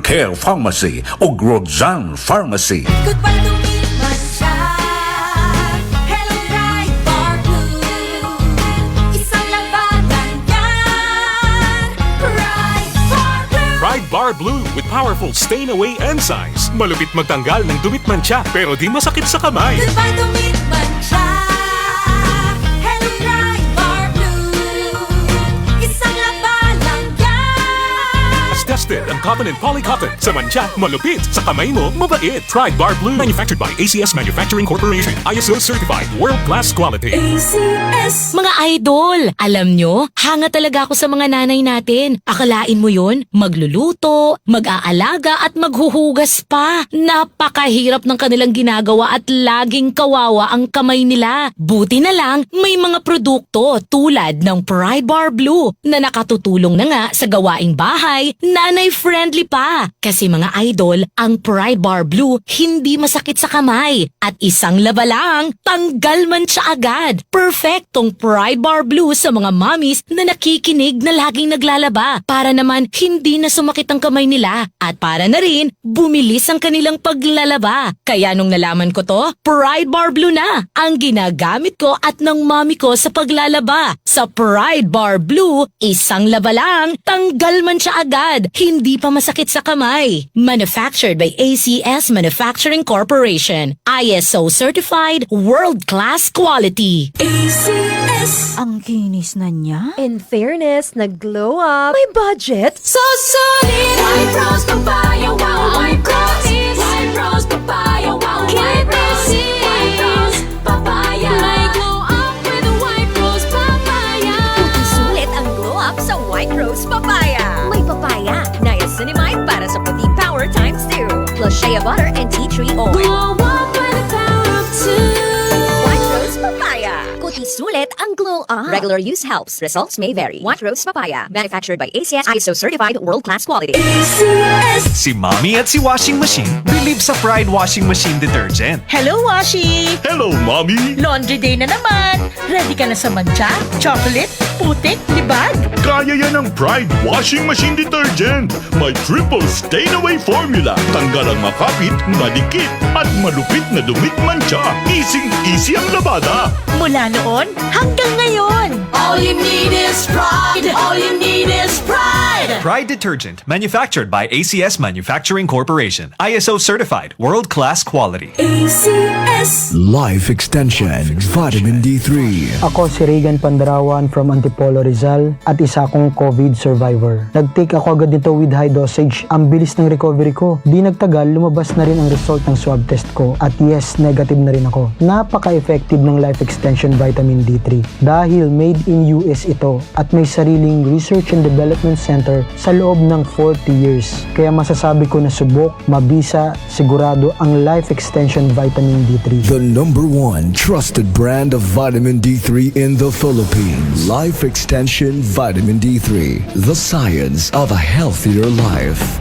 Care Pharmacy ug Roxanne Pharmacy. Goodbye dumi't mantsa. Hello, Pride Bar Blue. Isang labada yan. Pride Bar Blue. Pride Bar Blue with powerful stain-away enzymes. Malupit magtanggal ng dumi't mantsa pero di masakit sa kamay. Goodbye dumi't mantsa. Hello, Pride Bar Blue. Isang labada yan. As tested on cotton and polycotton. Sa mantsa, malupit. Sa kamay mo, mabait. Pride Bar Blue. Manufactured by ACS Manufacturing Corporation. ISO certified. World-class quality. ACS. Mga idol, alam nyo, hanga talaga ako sa mga nanay natin. Akalain mo yon, magluluto, mag-aalaga at maghuhugas pa. Napakahirap ng kanilang ginagawa at laging kawawa ang kamay nila. Buti na lang, may mga produkto tulad ng Pride Bar Blue na nakatutulong na nga sa gawaing bahay, nanay-friendly pa. Kasi, mga idol, ang Pride Bar Blue hindi masakit sa kamay. At isang laba lang, tanggal mantsa agad. Perfectong Pride Bar Blue sa mga mommies na nakikinig na laging naglalaba para naman hindi na sumakit ang kamay nila at para na rin bumilis ang kanilang paglalaba. Kaya nung nalaman ko to, Pride Bar Blue na ang ginagamit ko at ng mommy ko sa paglalaba. Sa Pride Bar Blue, isang laba lang, tanggal mantsa agad, hindi pa masakit sa kamay. Manufactured by ACS Manufacturing Corporation. ISO certified, world-class quality. ACS. Ang kinis na niya. In fairness, nag-glow up. May budget. So solid. White Rose Papaya, wow, White Rose. White Rose Papaya, wow, White Rose. White Rose Papaya. May glow up with a White Rose Papaya. Sulit ang glow up sa White Rose Papaya. May papaya, niacinamide para sa puti power times 2. Plus shea butter and tea tree oil. Glow up with the power of two. White Rose Papaya. Kuti sulit ang glow up. Regular use helps. Results may vary. White Rose Papaya. Manufactured by ACS ISO certified world-class quality. ACS. Si Mommy at si Washing Machine believe sa Pride Washing Machine Detergent. Hello, Washi! Hello, Mommy! Laundry day na naman! Ready ka na sa mantsa, chocolate, putik, libag? Kaya yan ang Pride Washing Machine Detergent. May triple stain-away formula. Tanggal ang makapit, madikit, at malupit na dumi't mantsa. Easy-easy ang labada. Mula noon hanggang ngayon! All you need is pride. All you need is pride. Pride Detergent, manufactured by ACS Manufacturing Corporation. ISO certified, world-class quality. ACS. Life Extension Vitamin D3. Ako si Regan Pandarawan from Antipolo, Rizal at isa akong COVID survivor. Nag-take ako agad nito with high dosage. Ang bilis ng recovery ko. Di nagtagal, lumabas na rin ang result ng swab test ko. At yes, negative na rin ako. Napaka-effective ng Life Extension Vitamin D3 dahil made in US ito at may sariling research and development center sa loob ng 40 years. Kaya masasabi ko na subok, mabisa, sigurado ang Life Extension Vitamin D3. The number one trusted brand of vitamin D3 in the Philippines. Life Extension Vitamin D3. The science of a healthier life.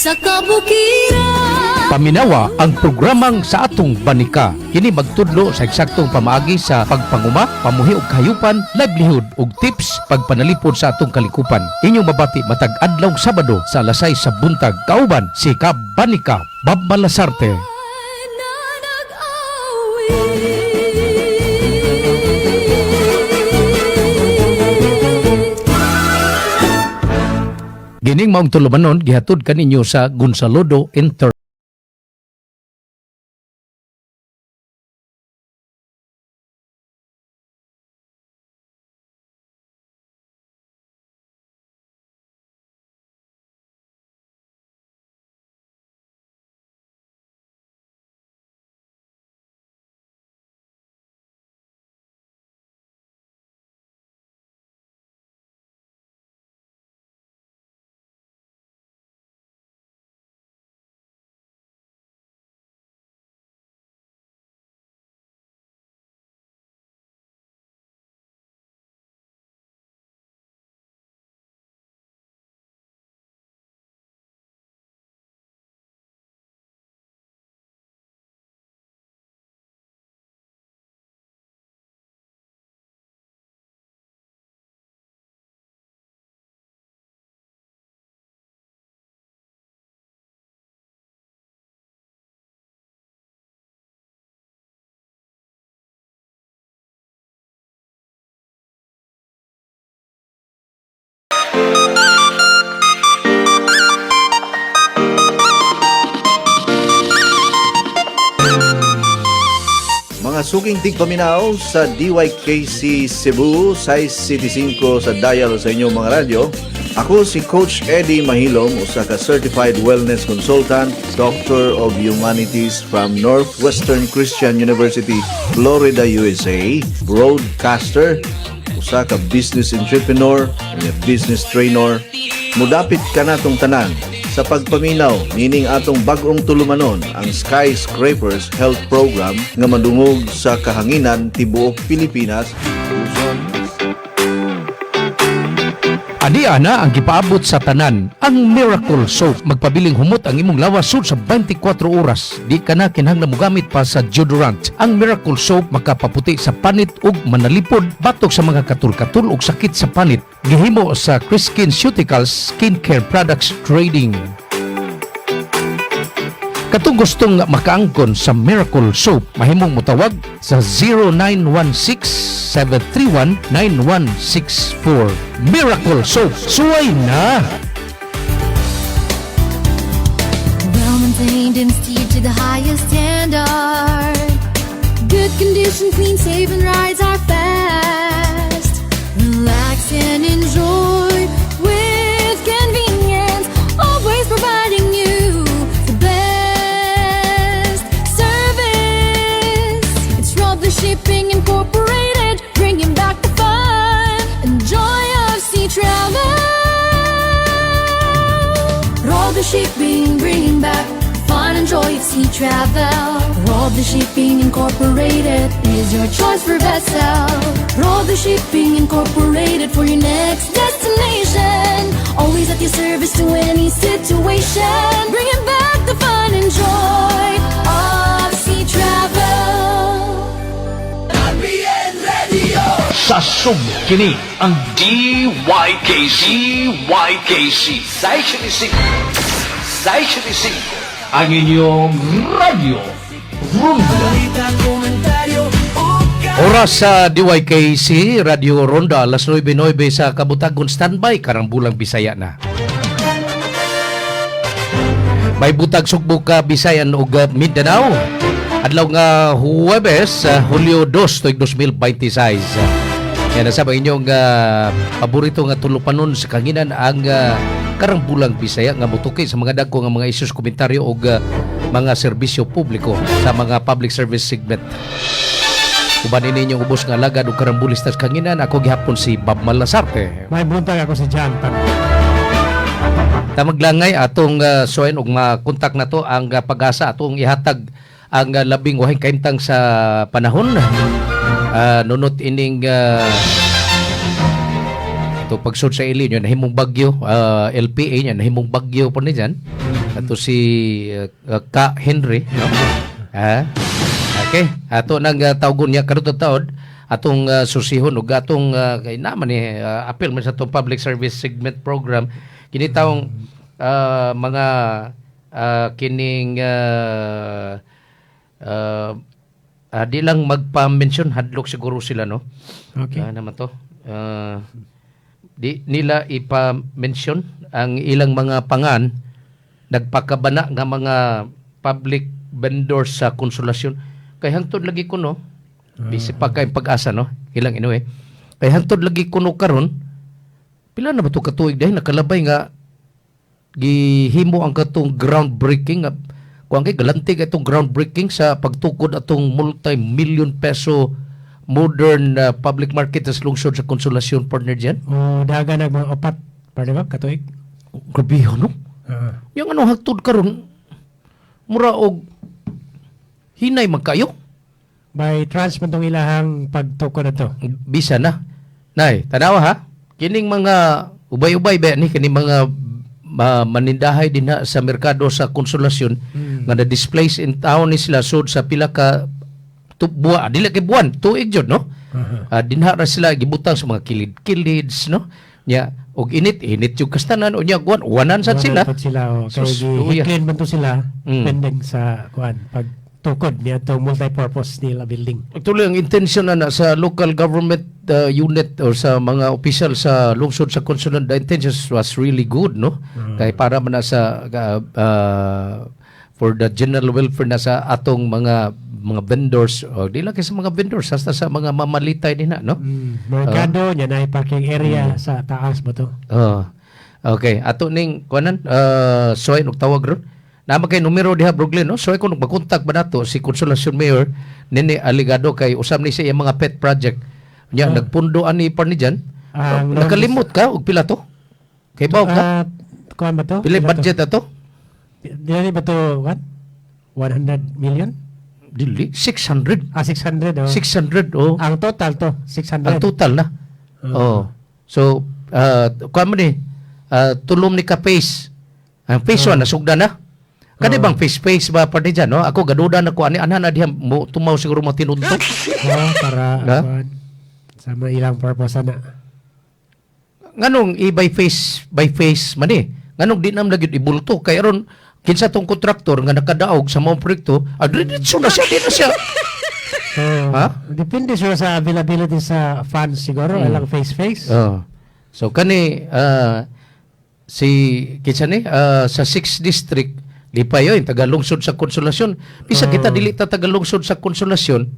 Sa kabukiran. Paminawa ang programang Sa Atong Banika. Kini magtudlo sa eksaktong pamaagi sa pagpanguma, pamuhi og kahayupan, livelihood ug tips pagpanalipod sa atong kalikupan. Inyong mabati matag adlaw Sabado sa alas 6 sa buntag. Kauban si Kabanika Bob Malasarte. Na nag-awit. Gining maong tulumanon gihatod kaninyo sa Gonzalodo Enter Mga suking tigpaminaw sa DYKC Cebu, size City 5 sa dial sa inyong mga radyo. Ako si Coach Eddie Mahilom, usa ka certified wellness consultant, Doctor of Humanities from Northwestern Christian University, Florida, USA, broadcaster, usa ka business entrepreneur, unya business trainer. Mudapit kanatong tanan sa pagpaminaw nining atong bag-ong tulumanon, ang Skyscrapers Health Program nga madungog sa kahanginan tibuok Pilipinas, Luzon, Ania na ang gipaabot sa tanan, ang Miracle Soap. Magpabiling humot ang imong lawas sud sa 24 oras. Di ka na kinahanglan mogamit pa sa deodorant. Ang Miracle Soap makapaputi sa panit ug manalipod batok sa mga katul-katul ug sakit sa panit. Gihimo sa Chris Skinceuticals Skincare Products Trading. Katong gustong makaangkon sa Miracle Soap, mahimong motawag sa 0916-731-9164. Miracle Soap, suway na! Well maintained and steered to the highest standard. Good condition, clean, safe, and rides are fast. Relax and enjoy with convenience. Always providing you the best service. It's Roble Shipping Incorporated, bringing back the fun and joy of sea travel. Roble Shipping, bringing back fun and joy of sea travel. Roble Shipping Incorporated is your choice for vessel. Roble Shipping Incorporated for your next destination. Always at your service to any situation. Bringing back the fun and joy of sea travel. Sa Sugbo, kini ang DYKC YKC 675 675, ang inyong radyo Ronda. Oras sa DYKC Radio Ronda, alas 9:09 sa kabutagon. Standby, Karambulang Bisaya na. May butag Sugbo ka Bisayan ug Mindanao. Adlaw nga Huwebes, Hulyo 2, tuig 2026. Yan na sa inyong paborito nga tulupanon sa kahanginan, ang Karambulang Bisaya nga mutuki sa mga dagko nga mga isyus, komentaryo ug mga serbisyo publiko sa mga public service segment. Uban ini inyong ubos nga alagad ug karambulista sa kahanginan. Ako gihapon si Bob Malasarte. May buntag, ako si John Tan. Tamaglangay atong suwayan og makontak na to ang PAGASA, atong ihatag ang labing wahing kahimtang sa panahon. Nunot ining ito pagsud sa ili niya nahimong bagyo, LPA niya nahimong bagyo po ni dyan. Ato si Ka Henry, no? Ah. Okay, ato nang tawgon niya karon taod atong susihon ug atong kay naman ni appeal man sa atong public service segment program kini taong mga kining di lang magpa-mention, hadlok siguro sila, no? Okay. Naman to. Di nila ipa-mention ang ilang mga pangan, nagpakabana nga mga public vendors sa Konsolasyon. Kay hangtod lagi kuno, busy pa kay PAGASA, no? Ilang anyway. Kay hangtod lagi kuno karon, pila na ba to katuig dahil nakalabay nga gihimo ang katong groundbreaking nga kuan, kay galante kay itong groundbreaking sa pagtukod atong multi-million peso modern public market sa lungsod sa Konsolasyon, partner diyan. O daga nag mga 4 pa ba katuig? Grabe, no? Yung ano hangtod karon mura og hinay magkayo. By tranche man tong ilahang pagtukod na to. Bisa na. Nay, tanawa ha. Kining mga ubay-ubay ba ni kining mga manindahay dinha sa merkado sa Konsolasyon nga na-displace in town ni sila sud sa pila ka buwa, dili kay buwan, tuig jud, no? Dinha ra sila gibutang sa mga kilid-kilids, no? Nya og init init yung kastanan, unya kuan uwanan sad sila. Uwanan sila o kay Sus, luya. gi-clean man to sila pending sa kuan pagtukod niya itong multi-purpose nila building. Actually, ang intention na sa local government unit or sa mga official sa lungsod sa Konsolasyon, the intention was really good, no? Kay para man na sa for the general welfare na sa atong mga vendors o di lang kay sa mga vendors, hasta sa mga mamalitay din na, no? Merkado nya na parking area sa taas ba to? Oh. Okay, ato ning kuanan suway og tawag ron. Naa kay numero diha, Bro Glenn, no? Suway ko magkontak ba nato si Consolacion Mayor Nene Aligado kay usab ni sa iyang mga pet project. Nya nagpundo ani par ni diyan. Ang Nakalimot ka og pila to? Kay baw ka? Kuan ba to? Pila Pila to? budget ato? Dili ba to what? 100 million? Dili, 600. Ah, 600, oh. 600, oh. Ang total to, 600. Ang total na. Oh. So, kuan mo ni tulom ni ka phase. Ang phase 1 nasugda na. Kani bang phase phase ba pa dyan, no? Ako gaduda na ko ani anha na diha mo tumaw siguro mo tinuntok. Oh, para Ha? kuan, sa mga ilang purpose na. Nganong i by phase man eh. Nganong di nam lagi ibulto kay aron kinsa tong kontraktor nga nakadaog sa maong proyekto, diretso na siya, di na siya. So, Ha? depende siguro sa availability sa funds siguro, ilang phase phase. Oh. So kani si kinsa ni sa 6th district di pa yun tagalungsod sa Konsolasyon. Bisa kita dili ta tagalungsod sa Konsolasyon,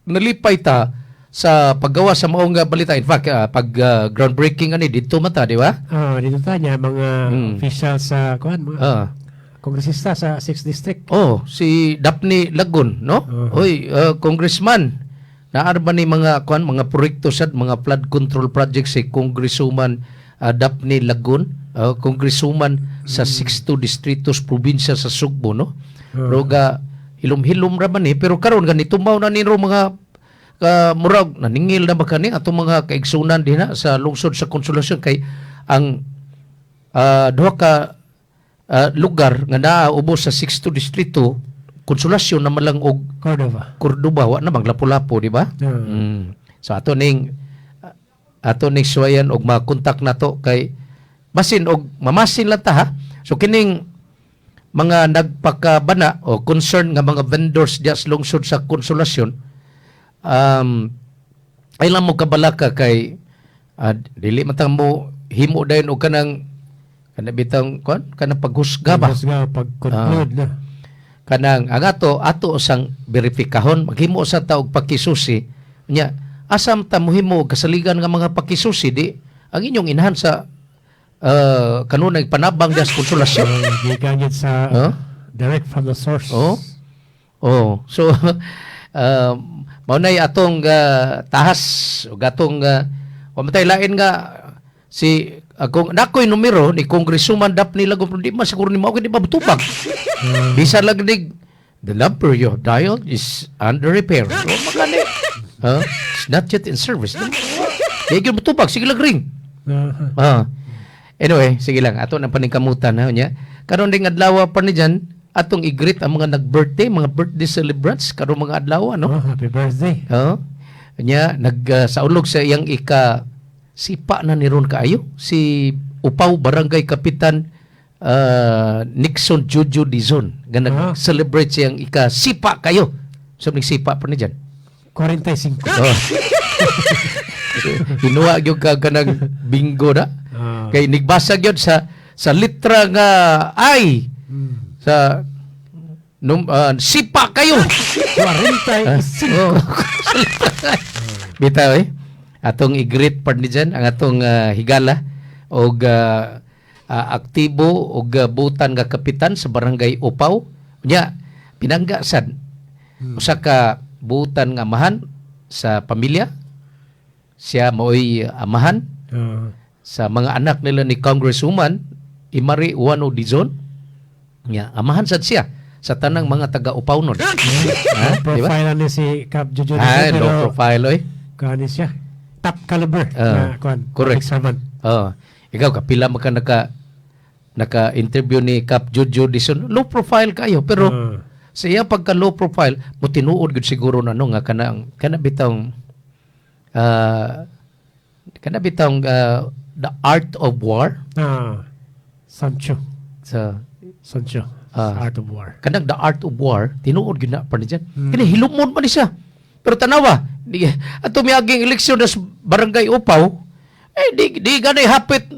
nalipay ta sa paggawa sa maong nga balita. In fact, pag groundbreaking ani didto man ta, di ba? Oh, dito ta niya mga official sa kuan, mga kongresista sa 6th district. Oh, si Daphne Lagon, no? Oy, congressman. Naar ba ni mga kuan, mga proyekto sad, mga flood control project si Congresswoman Daphne Lagon, congresswoman sa 62 distritos probinsya sa Sugbo, no? Pero ga hilom-hilom ra man ni, pero karon ganito mao na niro mga murag naningil na ba kani atong mga kaigsunan din na sa lungsod sa Konsolasyon kay ang duha ka lugar nga naa ubos sa 62 distrito, Konsolasyon naman lang og Cordova. Cordova, wa na Lapu-Lapu, di ba? So ato ning suwayan og makontak nato kay basin og mamasin lang ta, ha. So kining mga nagpakabana o concern nga mga vendors diya sa lungsod sa Konsolasyon, ay lang mo kabalaka kay dili man ta mo himo dayon og kanang kana bitang kuan, kanang paghusga ba. Paghusga, pag-conclude na. Kanang ang ato ato sang verifikahon, maghimo sa ta og pakisusi nya asam ta mohimo og kasaligan nga mga pakisusi di ang inyong inahan sa kanunay panabang diya sa Konsolasyon. Gikan yun sa Huh? direct from the source. Oh. So mao nay atong tahas ug atong wa man tay lain nga si kung nakoy numero ni Congresswoman Daphne Lagon, di man siguro ni mao kay di ba tubag. Bisan lang dig, "The number you have dialed is under repair." So magani. Huh? "It's not yet in service." Di gyud motubag, sige lang ring. Ah. Anyway, sige lang ato nang paningkamutan ha nya. Karon ding adlaw pa ni diyan atong i-greet ang mga nag-birthday, mga birthday celebrants karon mga adlaw, no? Oh, happy birthday. Oo. Nya nag saulog sa iyang ika sipa na ni ron kaayo si Upaw Barangay Kapitan Nixon Jojo Dizon nga nag-celebrate siyang ika sipa kayo. So sipa pa ni diyan. 45. Oh. Hinuha gyud ka kanang bingo na. Kay nigbasa gyud sa litra nga I sa num, sipa kayo. 45. Oh. Sa litra nga I. Bitaw eh. Atong i-greet part ni dyan, ang atong higala og aktibo og butan nga kapitan sa Barangay Upaw. Nya pinangga sad usa ka butan nga amahan sa pamilya. Siya maoy amahan sa mga anak nila ni Congresswoman Imari Uano Dizon. Nya amahan sad siya sa tanang mga taga-Upaw nun. Ha? Low Di ba? profile ni si Cap Jojo Ah, Dizon, low profile oy. Kuan ni siya. Top caliber Ah, na kuan. Correct. Public servant. Oh, ikaw kapila man ka naka interview ni Cap Jojo Dizon. Low profile kayo pero sa iya pagka low profile mo tinuod gud siguro na no nga kanang kana bitong the art of war. Ah. Sun Tzu. Sa Sun Tzu. Ah. Art of War. Kanang the art of war, tinuod gyud na pa ni dyan. Kini hilumon man ni siya. Pero tanawa, di, ato miaging eleksyon sa Barangay Upaw, eh di di ganay hapit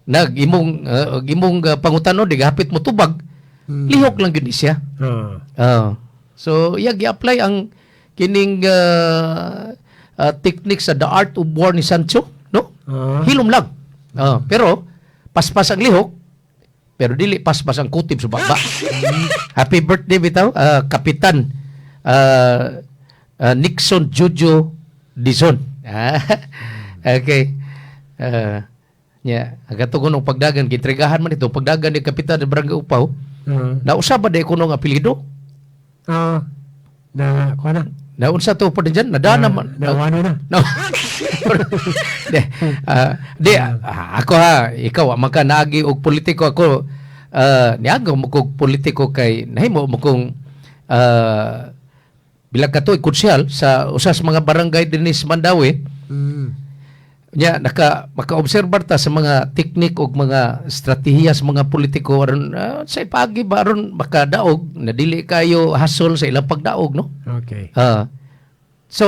nag imong imong pangutanon, di hapit mo tubag. Lihok lang gyud ni siya. Ah. So iya gi-apply ang kining technique sa The Art of War ni Sancho, no? Hilom lang. Pero paspas ang lihok, pero dili paspas ang kutib sa baba. Happy birthday bitaw, Kapitan Nixon Juju Dizon. Ah, okay. Nya, ang kato kuno pagdagan gintregahan man ito pagdagan ni Kapitan ng Barangay Upaw. Nausab ba di kuno ang apelyido? Ah. Na kuan na. Naunsa to pa din dyan? Nadana man. Na wano na. No. Di, di ako ha, ikaw man ka naagi og politiko. Ako niago mo kog politiko kay nahimo mo kong bilang katoy konsyal sa usa sa mga barangay dinhi sa Mandaue. Nya naka maka-obserbar ta sa mga teknik og mga estratehiya sa mga politiko aron sa ipagi ba aron makadaog na dili kayo hasol sa ilang pagdaog, no? Okay. So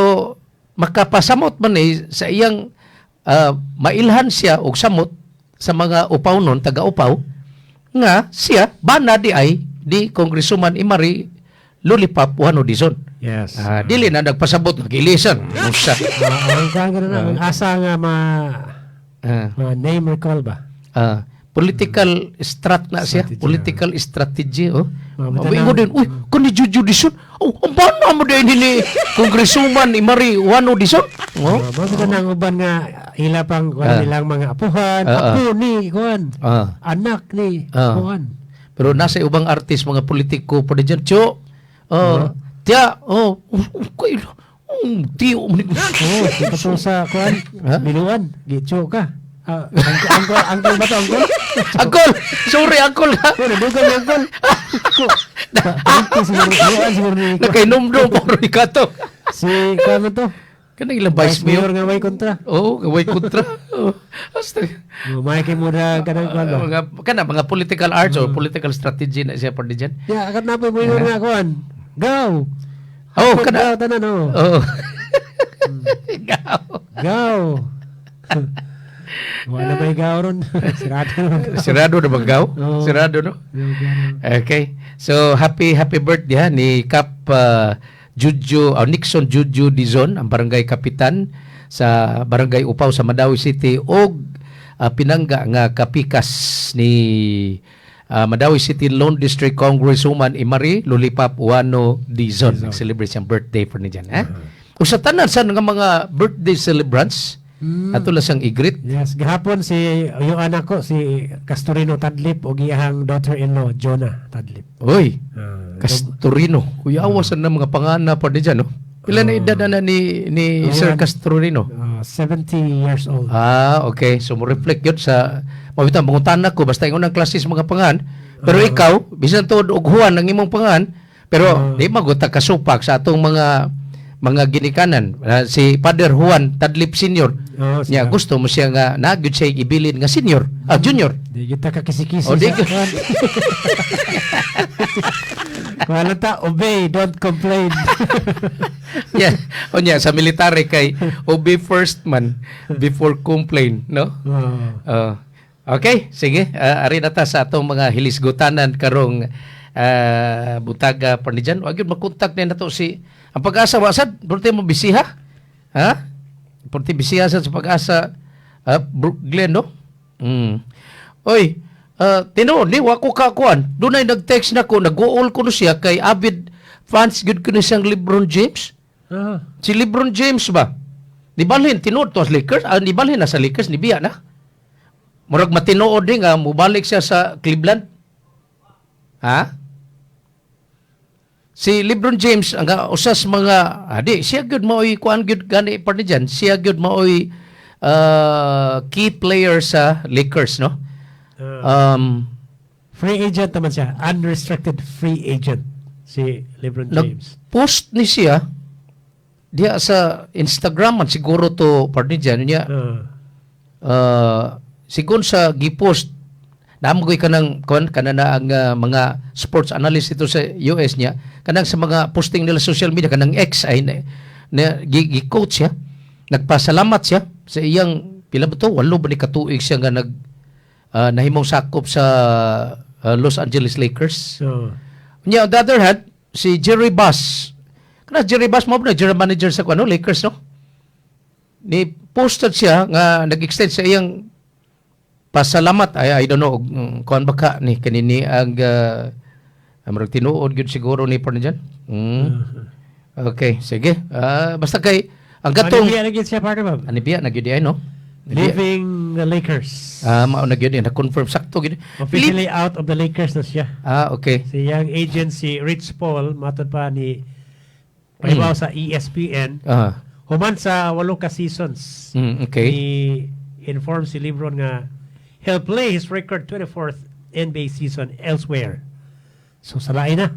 makapasamot man eh sa iyang mailhan siya og samot sa mga upaw nun, taga-upaw, nga siya bana di ay di Congresswoman Imari Lolipop Ouano Dizon. Dili na nagpasabot nga gilisan. Usa. Ang kuan ka na, ang asa nga ma name recall ba? Political strat na siya, Strategy. Political strategy, oh. Bitaw Ingo din, uy, kani Juju Dizon. Oh, ang bana mo din ni Congresswoman Imari Ouano Dizon. Oh. Mo bitaw nang uban nga ila pang kuan nilang mga apuhan, apo ni kuan, anak ni kuan. Pero nasa ubang artist mga politiko pa dyan, Cho, oh, tiya, oh, kay, oh, tiyo, mo ni- Oh, si katong sa kuan, Ha? Binuan, gicho ka. Ah, uncle, uncle, uncle ba to, uncle? Uncle! Sorry, uncle ha. Oh, nadugan ni uncle. Ko. Uncle siguro, binuan siguro ni Nakainomdom pa rin ka to. Si kuan mo to? Kanang ilang vice mayor. Nga way kontra. Oo, nga way kontra. Oh, basta. Oh, may kay mura kanang kuan ba? Mga kana mga political arts or political strategy na siya pa diyan. Ya, akat na po mo nga kuan. Go. Oh, Hapon kana. Gaw tanan oh. Oh. Gaw. Gaw. Wala ba gaw ron? Sirado na. Sirado na ba gaw? Oo. Sirado, no? Okay. So happy happy birthday ha ni Kap Juju Nixon Juju Dizon, ang barangay kapitan sa Barangay Upaw sa Mandaue City og pinangga nga kapikas ni Mandaue City Lone District Congresswoman Imari Lolipop Ouano Dizon. Nag-celebrate siyang birthday for ni dyan. Eh? Ug sa tanan sa nga mga birthday celebrants, ato lang siyang i-greet. Yes, gahapon si yung anak ko si Castorino Tadlip og iyang daughter-in-law Jonah Tadlip. Uy, Ah, Castorino. Kuya, awasan na mga pangana pa di dyan, no? Pila na edad na ni Oh, Sir yan. Castorino? 70 years old. Ah, okay. So mo reflect yun sa mabitang pangutana ko basta ingon ang klase sa mga pangan. Pero ikaw, bisan tuod og Juan ang imong pangan, pero di maguta kasupak sa atong mga ginikanan. Ah, si Father Juan Tadlip Senior. Oh, Nya gusto mo siya nga naa gyud siya ibilin nga senior, ah, junior. Di kita kakisi-kisi Oh, di sa kuan. Kuan lang ta, obey, don't complain. Yeah. O nya sa military kay obey first man before complain, no? Oh. Okay, sige. Ari na ta sa atong mga hilisgutanan karong butaga parnijan. Wag yun makontak na nato si ang Pag-asa wa sad, porte mo bisiha. Ha? Porte bisiha sad sa Pag-asa Glenn, no? Oy, tinuod ni wa ko kakuan. Dunay nag-text nako, nag-uol ko no siya kay avid fans gyud ko ni siyang LeBron James. Si LeBron James ba? Nibalhin tinuod to sa Lakers, ah, nibalhin na sa Lakers ni biya na. Murag matinuod din nga mubalik siya sa Cleveland. Ha? Si LeBron James ang usas mga di siya gyud maoy kuan gyud gani pa ni diyan, siya gyud maoy key player sa Lakers, no? Free agent naman siya. Unrestricted free agent si LeBron James. Nag-post ni siya diya sa Instagram man siguro to partner diyan niya. Sigon sa gipost namoy kanang kon kana na ang mga sports analyst ito sa US niya kanang sa mga posting nila sa social media kanang X ay na gi-quote siya, nagpasalamat siya sa iyang pila ba to, 8 ba ni katuig siya nga nag nahimong sakop sa Los Angeles Lakers. So, Nya, on the other hand, si Jerry Buss. Kana Jerry Buss mo na general manager sa ano, Lakers, no? Ni posted siya nga nag-extend sa iyang pasalamat. I don't know kuan ba ka ni kanini ang murag tinuod gyud siguro ni partner dyan. Okay, sige. Ah, basta kay ang katong Ano biya siya, partner Bob? Ani biya na gyud ay, no? Nibiya. Leaving the Lakers. Ah, mao na gyud, na confirm sakto gyud. Officially out of the Lakers na siya. Ah, okay. Si iyang agent si Rich Paul, matod pa ni pahibaw sa ESPN, human sa walo ka seasons. Ni inform si LeBron nga he'll play his record 24th NBA season elsewhere. So sa lain na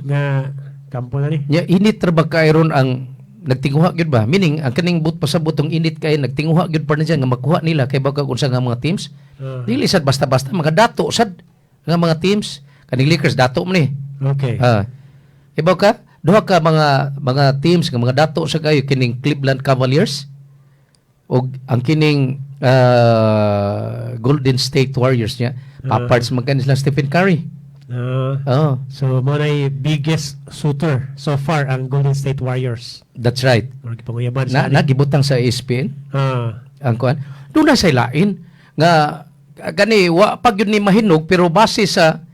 nga kampo na ni. Nya init ra ba kay ron ang nagtinguha gyud ba? Meaning ang kaning but pasabot tong init kay nagtinguha gyud pa na dyan nga makuha nila kay baga unsa nga mga teams. Dili sad basta-basta, mga dato sad nga mga teams. Kaning Lakers dato man ni. Ah. Ibaw ka? Duha ka mga teams nga mga dato sa kayo, kining Cleveland Cavaliers og ang kining Golden State Warriors niya. Paparts man kani sila Stephen Curry. Oh. So mo na biggest suitor so far ang Golden State Warriors. That's right. Murag gipanguyaban Na sa nagibutang sa ESPN. Ang kuan. Doon na sa lain nga gani wa pa gyud ni mahinog, pero base sa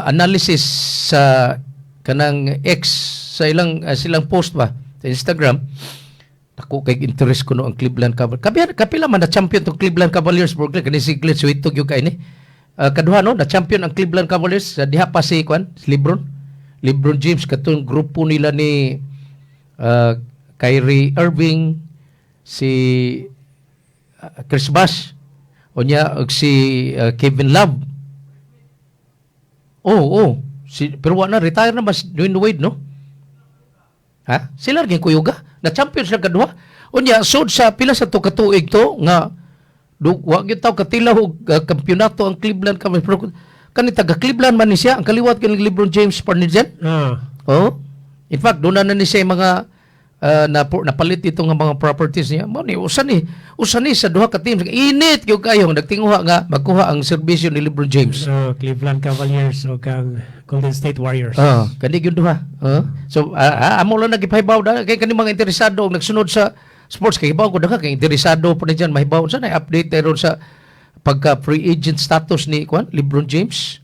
analysis sa kanang X sa ilang silang post ba sa Instagram, dako kay interest kuno ang Cleveland Cavaliers. Kabihan kapila man na champion tong Cleveland Cavaliers, bro? Kani si Glenn Suito gyud kay ni. Kaduha no na champion ang Cleveland Cavaliers sa diha pa si kuan, si LeBron James, katong grupo nila ni Kyrie Irving, si Chris Bosh, unya og si Kevin Love. Oh. Si, pero wa na, retire na mas Dwayne Wade, no? Ha? Sila rin kuyuga. Na champion sila kaduha. Unya sud sa pila sa to katuig to nga du, wa gyud taw katilaw og kampyonato ang Cleveland Cavaliers. Pero kani taga Cleveland man ni siya, ang kaliwat kini LeBron James partner dyan. Oh. In fact, doon na ni siya yung mga na, napalit ito nga mga properties niya. Mo ni usa ni sa duha ka teams. Init gyud kayo nagtinguha nga magkuha ang serbisyo ni LeBron James. So, Cleveland Cavaliers o kang Golden State Warriors. Oh, kani gyud duha. Oh. So amo lang nagipahibaw da kay kani mga interesado og nagsunod sa sports, kay hibaw ko daghan kay interesado pa ni diyan mahibaw sa na update ron sa pagka free agent status ni kwan LeBron James.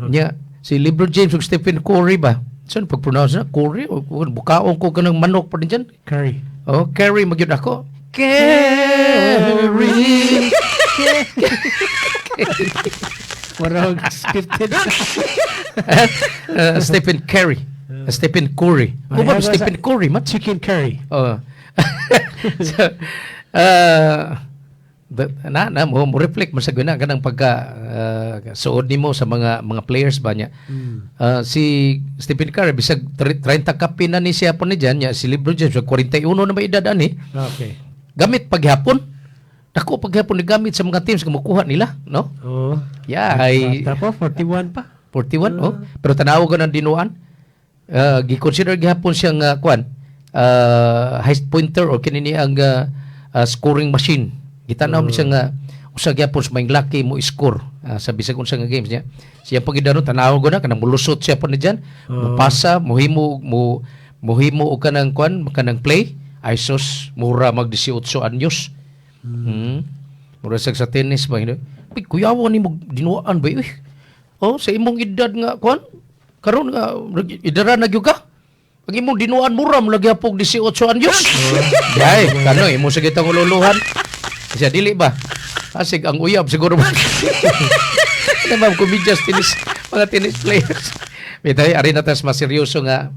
Nya si LeBron James ug Stephen Curry ba? Saan pag-pronounce na? Curry? O bukaon ko kanang manok pa din dyan. Curry. Oh, Curry magyud ako. Curry. Warog scripted. Stephen Curry. Stephen Curry. O ba Stephen Curry man? Chicken curry. Oh. So, na na mo reflect man sa guna kanang pagka suod nimo sa mga players ba niya. Si Stephen Curry bisag 30 kape na ni siya po ni diyan niya, si LeBron James 41 na ba edad ani. Gamit paghapon. Dako paghapon ni gamit sa mga teams nga makuha nila, no? Oh. Yeah, ay Bata po, 41 pa. 41, oh. Pero tanaw ko ng dinuan. Gi-consider gihapon siyang kuan, highest pointer o kini ni ang scoring machine. Gitanaw mm. siya nga usa gyapon sa maing laki mo score sa bisag unsa nga games niya. Siya pag gidano, tanaw ko na kanang mulusot siya pa ni diyan, mupasa, muhimo mo muhimo og kanang kuan, kanang play. Ay sus, mura mag 18 anyos. Mura sa tennis ba hindi? Uy, kuyawa ni mo dinuan ba? Uy. Oh, sa imong edad nga kuan, karon nga idara na gyud ka. Ang imong dinuan mura mo lagi apog 18 anyos. Day, kano imo sa gitang ululuhan. Siya dili ba? Asig ang uyab siguro ba. Ano ba komedyas tennis, mga tennis players. Bitay ari na tas mas seryoso nga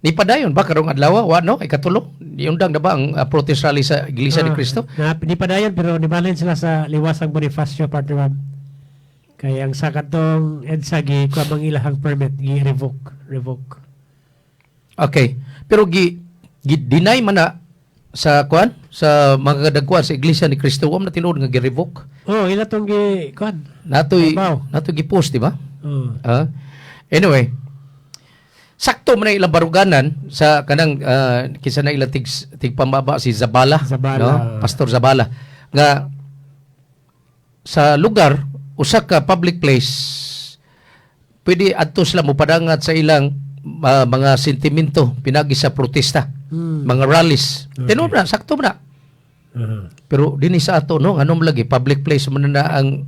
ni padayon ba karong adlaw, wa no ikatulo? Niundang na ba ang protest rally sa Iglesia ni Cristo? Na, di padayon pero nibalhin sila sa Liwasang Bonifacio, partner Bob. Kaya ang sa katong EDSA gi kuha bang ilahang permit gi revoke revoke. Okay. Pero gi deny man na sa kuan sa mga kadagkuan sa Iglesia ni Cristo, wa man na tinuod nga gi-revoke. Oh, ila tong gi kuan. Natoy Trabaho. Natoy gi-post, di ba? Oh. Ah. Anyway, sakto man na ilang baruganan sa kanang kinsa na ilang tig tigpamaba, si Zabala, Zabala. no? Pastor Zabala nga sa lugar. usa ka public place, pwede adto sila mopadangat sa ilang mga sentimento pinagi sa protesta, mga rallies. Tinuod na, sakto na. Pero dinhi sa ato, no, anong lagi public place man na ang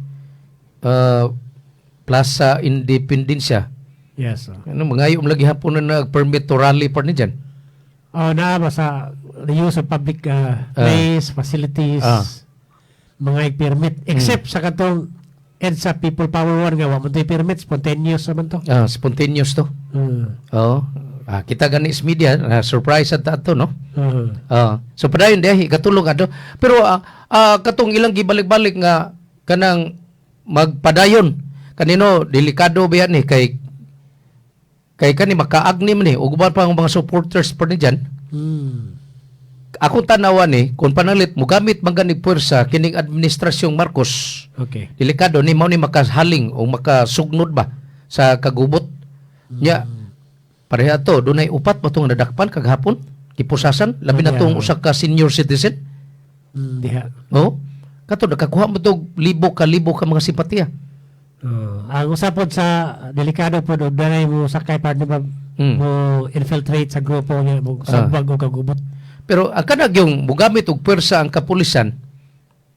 Plaza Independencia. Yes. Oh. Ano mangayo mo lagi hapon na nag-permit to rally pa ni dyan. Oh, naa ba sa the use of public place, facilities, mga permit except sa katong EDSA People Power 1 nga wa man to'y permit, spontaneous naman to. Ah, spontaneous to. Oo. Ah, kita gani sa media, na surprise at ato, no? Ah, so padayon diha katulong ato. Pero katong ilang gibalik-balik nga kanang magpadayon kanino, delikado ba yan ni kay kay kani makaagni man ni ug uban pa ang mga supporters pa ni dyan. Akong tanawa ni kung panalit mogamit man gani puwersa kining administrasyong Marcos, delikado ni, mao ni makahaling o makasugnod ba sa kagubot nya. Pareha to, dunay upat ba tong nadakpan kagahapon, gipusasan, labi na tong usa ka senior citizen. Diha. Oh, kato nakakuha mo tog libo ka mga simpatiya. Oh, ang usa pod sa delikado pod og dunay mo sakay, partner ba, mo infiltrate sa grupo niya, mo sugbag og kagubot. Pero ang kanag yung mugamit og puwersa ang kapulisan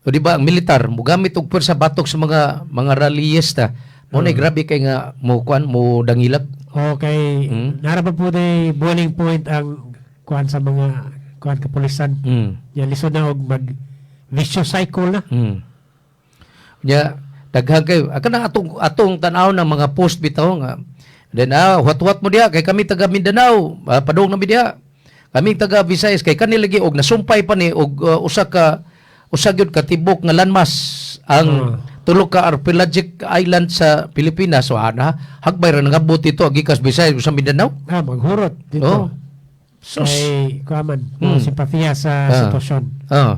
o di ba ang militar mugamit og puwersa batok sa mga rallyista mo na, grabe kay nga mo kuan, mo dangilag. Okay, nara pa po day boiling point ang kuan sa mga kuan kapulisan. Ya lisod na og mag vicious cycle na. Nya daghan kayo. Kanang atong atong tan-aw ng mga post bitaw nga then huwat-huwat mo diha kay kami taga Mindanao, padung na mi diha. Kami taga Visayas kay kani lagi og nasumpay pa ni og usa gyud ka tibok nga landmass ang tulo ka archipelagic island sa Pilipinas. So ana hagbay ra nangabot dito gikas Visayas sa Mindanao. Ah, maghurot dito. Oh. Sus. Kay kuan man, simpatiya sa sitwasyon. Oh.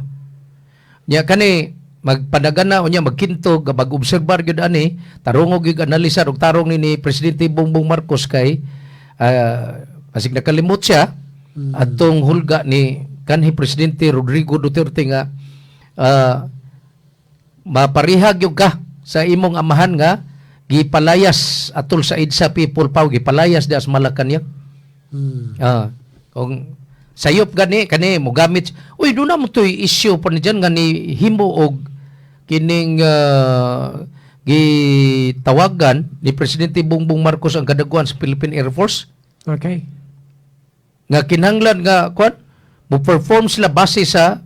Nya kani magpadagan na unya magkintog, mag-obserbar gyud ani, tarongog gyud analisar og tarong ni Presidente Bongbong Marcos kay basig nakalimot siya atong hulga ni kanhi Presidente Rodrigo Duterte nga maparihag gyud ka sa imong amahan nga gipalayas atol sa EDSA People Power, gipalayas diha sa Malacanang. Kung sayop gani kani mogamit, uy, doon na mo to'y issue pa ni dyan nga ni himo og kining gitawagan ni Presidente Bongbong Marcos ang kadaguan sa Philippine Air Force nga kinahanglan nga kwan mo perform sila base sa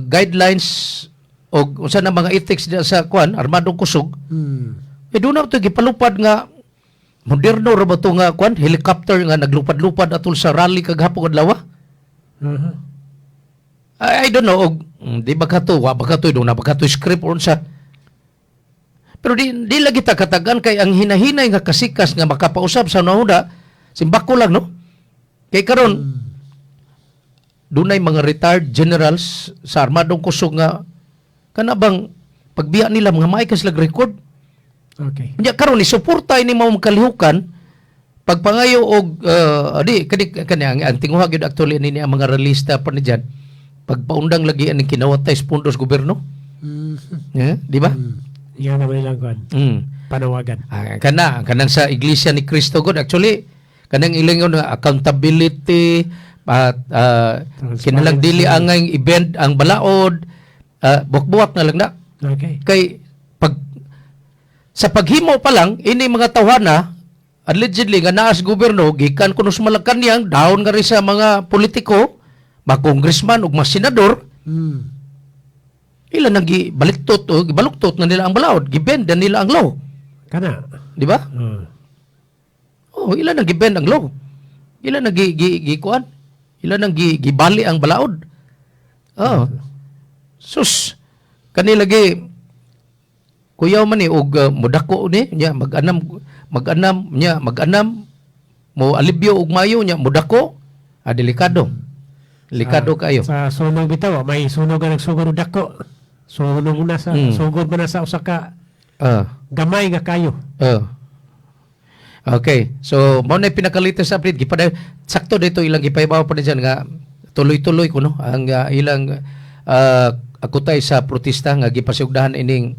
guidelines o unsa na mga ethics diya sa kwan armadong kusog. Eh doon na ito gipalupad nga moderno ra ba to nga kwan helicopter nga naglupad-lupad atol sa rally kagahapon adlaw. I don't know og di ba kato wa ba kato, doon na ba kato script or unsa. Pero di lagi ta katagan kay ang hinahinay nga kasikas nga makapausab sa nahuda simbako lang, no? Kay karon dunay mga retired generals sa armadong kusog nga kana bang pagbiya nila mga maay ka sila record. Nya karon ni suporta ini mao kalihukan pagpangayo og di kani kani ang tinguha gyud actually ni ang mga realista pa ni dyan, pagpaundang lagi ani kinawatay sa pundos gobyerno. Yeah, di ba? Yan naman ilang kuan. Panawagan. Ah, kana kanang sa Iglesia ni Cristo god actually kanang ilang yun nga accountability at kinahanglan dili angay i-bend ang balaod, buwak-buwak na lang na. Kay pag sa paghimo pa lang ini mga tawhana allegedly nga naa sa gobyerno gikan kuno sa Malacanang, down nga rin sa mga politiko, mga congressman ug mga senador, ila nang gibaliktot o gibaluktot na nila ang balaod, gibend na nila ang law. Kana. Di ba? Oh, ila nang gibend ang law. Ila nang gi, gi, gi kuan. Ila nang gi, gibali ang balaod. Oh. Sus. Kani lagi kuyaw man ni og mudako ni nya mag-anam mag-anam nya mag-anam mo alibyo og mayo nya mudako, delikado. Delikado Ah, kayo. sa sunog bitaw, may sunog nga nagsugod og dako. Sunog na sa sugod man na sa usa ka gamay nga kayo. Oh. Okay. So, mao na yung pinaka-latest update. Gipada sakto dito ilang gipahibaw pa ni dyan nga tuloy-tuloy kuno ang ilang akutay sa protesta nga gipasugdahan ining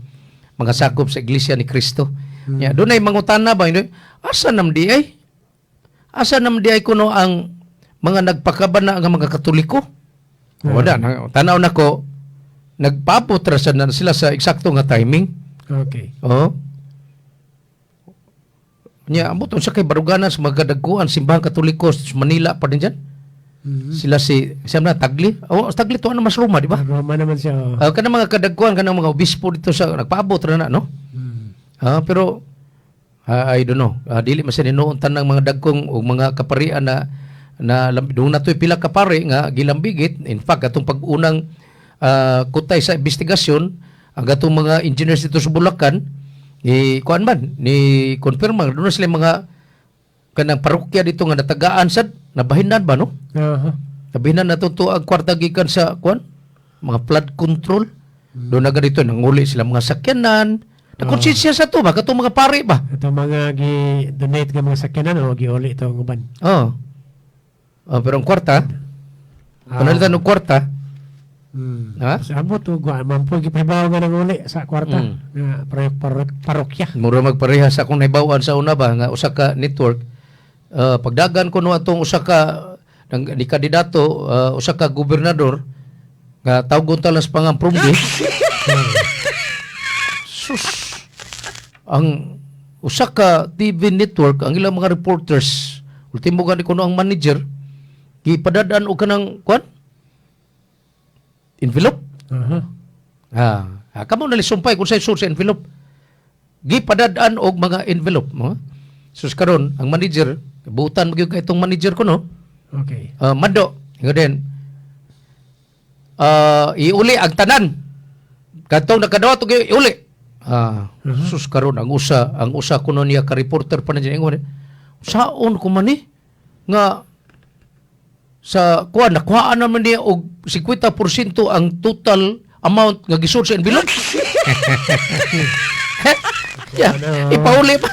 Mga sakop sa Iglesia ni Cristo. Ya, dunay mangutana ba, hindi? Asa nam di ay? Asa nam di ay kuno ang mga nagpakabana nga mga Katoliko? Wala na tanaw nako, nagpaabot ra sad na sila sa eksakto nga timing. Oh. Nya ambot unsa kay barugana sa mga kadagkuan Simbahang Katoliko sa Manila pa din dyan. Sila si siya na Tagle. Oh, Tagle to ano mas Roma, di ba? Roma naman siya. Oh. Kanang mga kadagkuan, kanang mga obispo dito sa nagpaabot ra na, no? Ah, pero I don't know. Dili man sa ninuon tanang mga dagkong o mga kaparian na na doon na to'y pila ka pare nga gilambigit. In fact, atong pag-unang kutay sa investigasyon, ang atong mga engineers dito sa Bulacan ni kuan man ni confirm doon na sila mga kanang parokya dito nga natagaan sad, nabahinan ba, no? Nabahinan na to ang kwarta gikan sa kuan, mga flood control. Doon na ganito nanguli sila mga sakyanan. Nakonsensya sa to ba katong mga pare ba? Ito mga gi-donate nga mga sakyanan o giuli ito ang uban. Oh. Oh, pero ang kwarta, panalitan og kwarta. Ha? Sa ambot og wa man po gipahibaw nga nanguli sa kwarta nga parokya. Mura magpareha sa akong nahibaw-an sa una ba nga usa ka network. Pagdagan ko no atong usa ka nang ni kandidato, usa ka gobernador nga tawgon talas pangang Prumdi. Sus. Ang usa ka TV network, ang ilang mga reporters, ultimo gani kuno ang manager, gipadad-an og kanang kuan, envelope. Ah, kamo na lisumpay kung sa source sa envelope. Gipadad-an og mga envelope mo. Sus, karon ang manager, buutan magyud kay itong manager ko, no. Mando, ingon din. Iuli ang tanan. Katong nakadawat og iuli. Sus, karon ang usa kuno niya ka reporter pa na ingon. Saon ko man ni nga sa kuan nakuhaan naman niya og 50% ang total amount nga gisud sa envelope. Yeah, ipauli pa.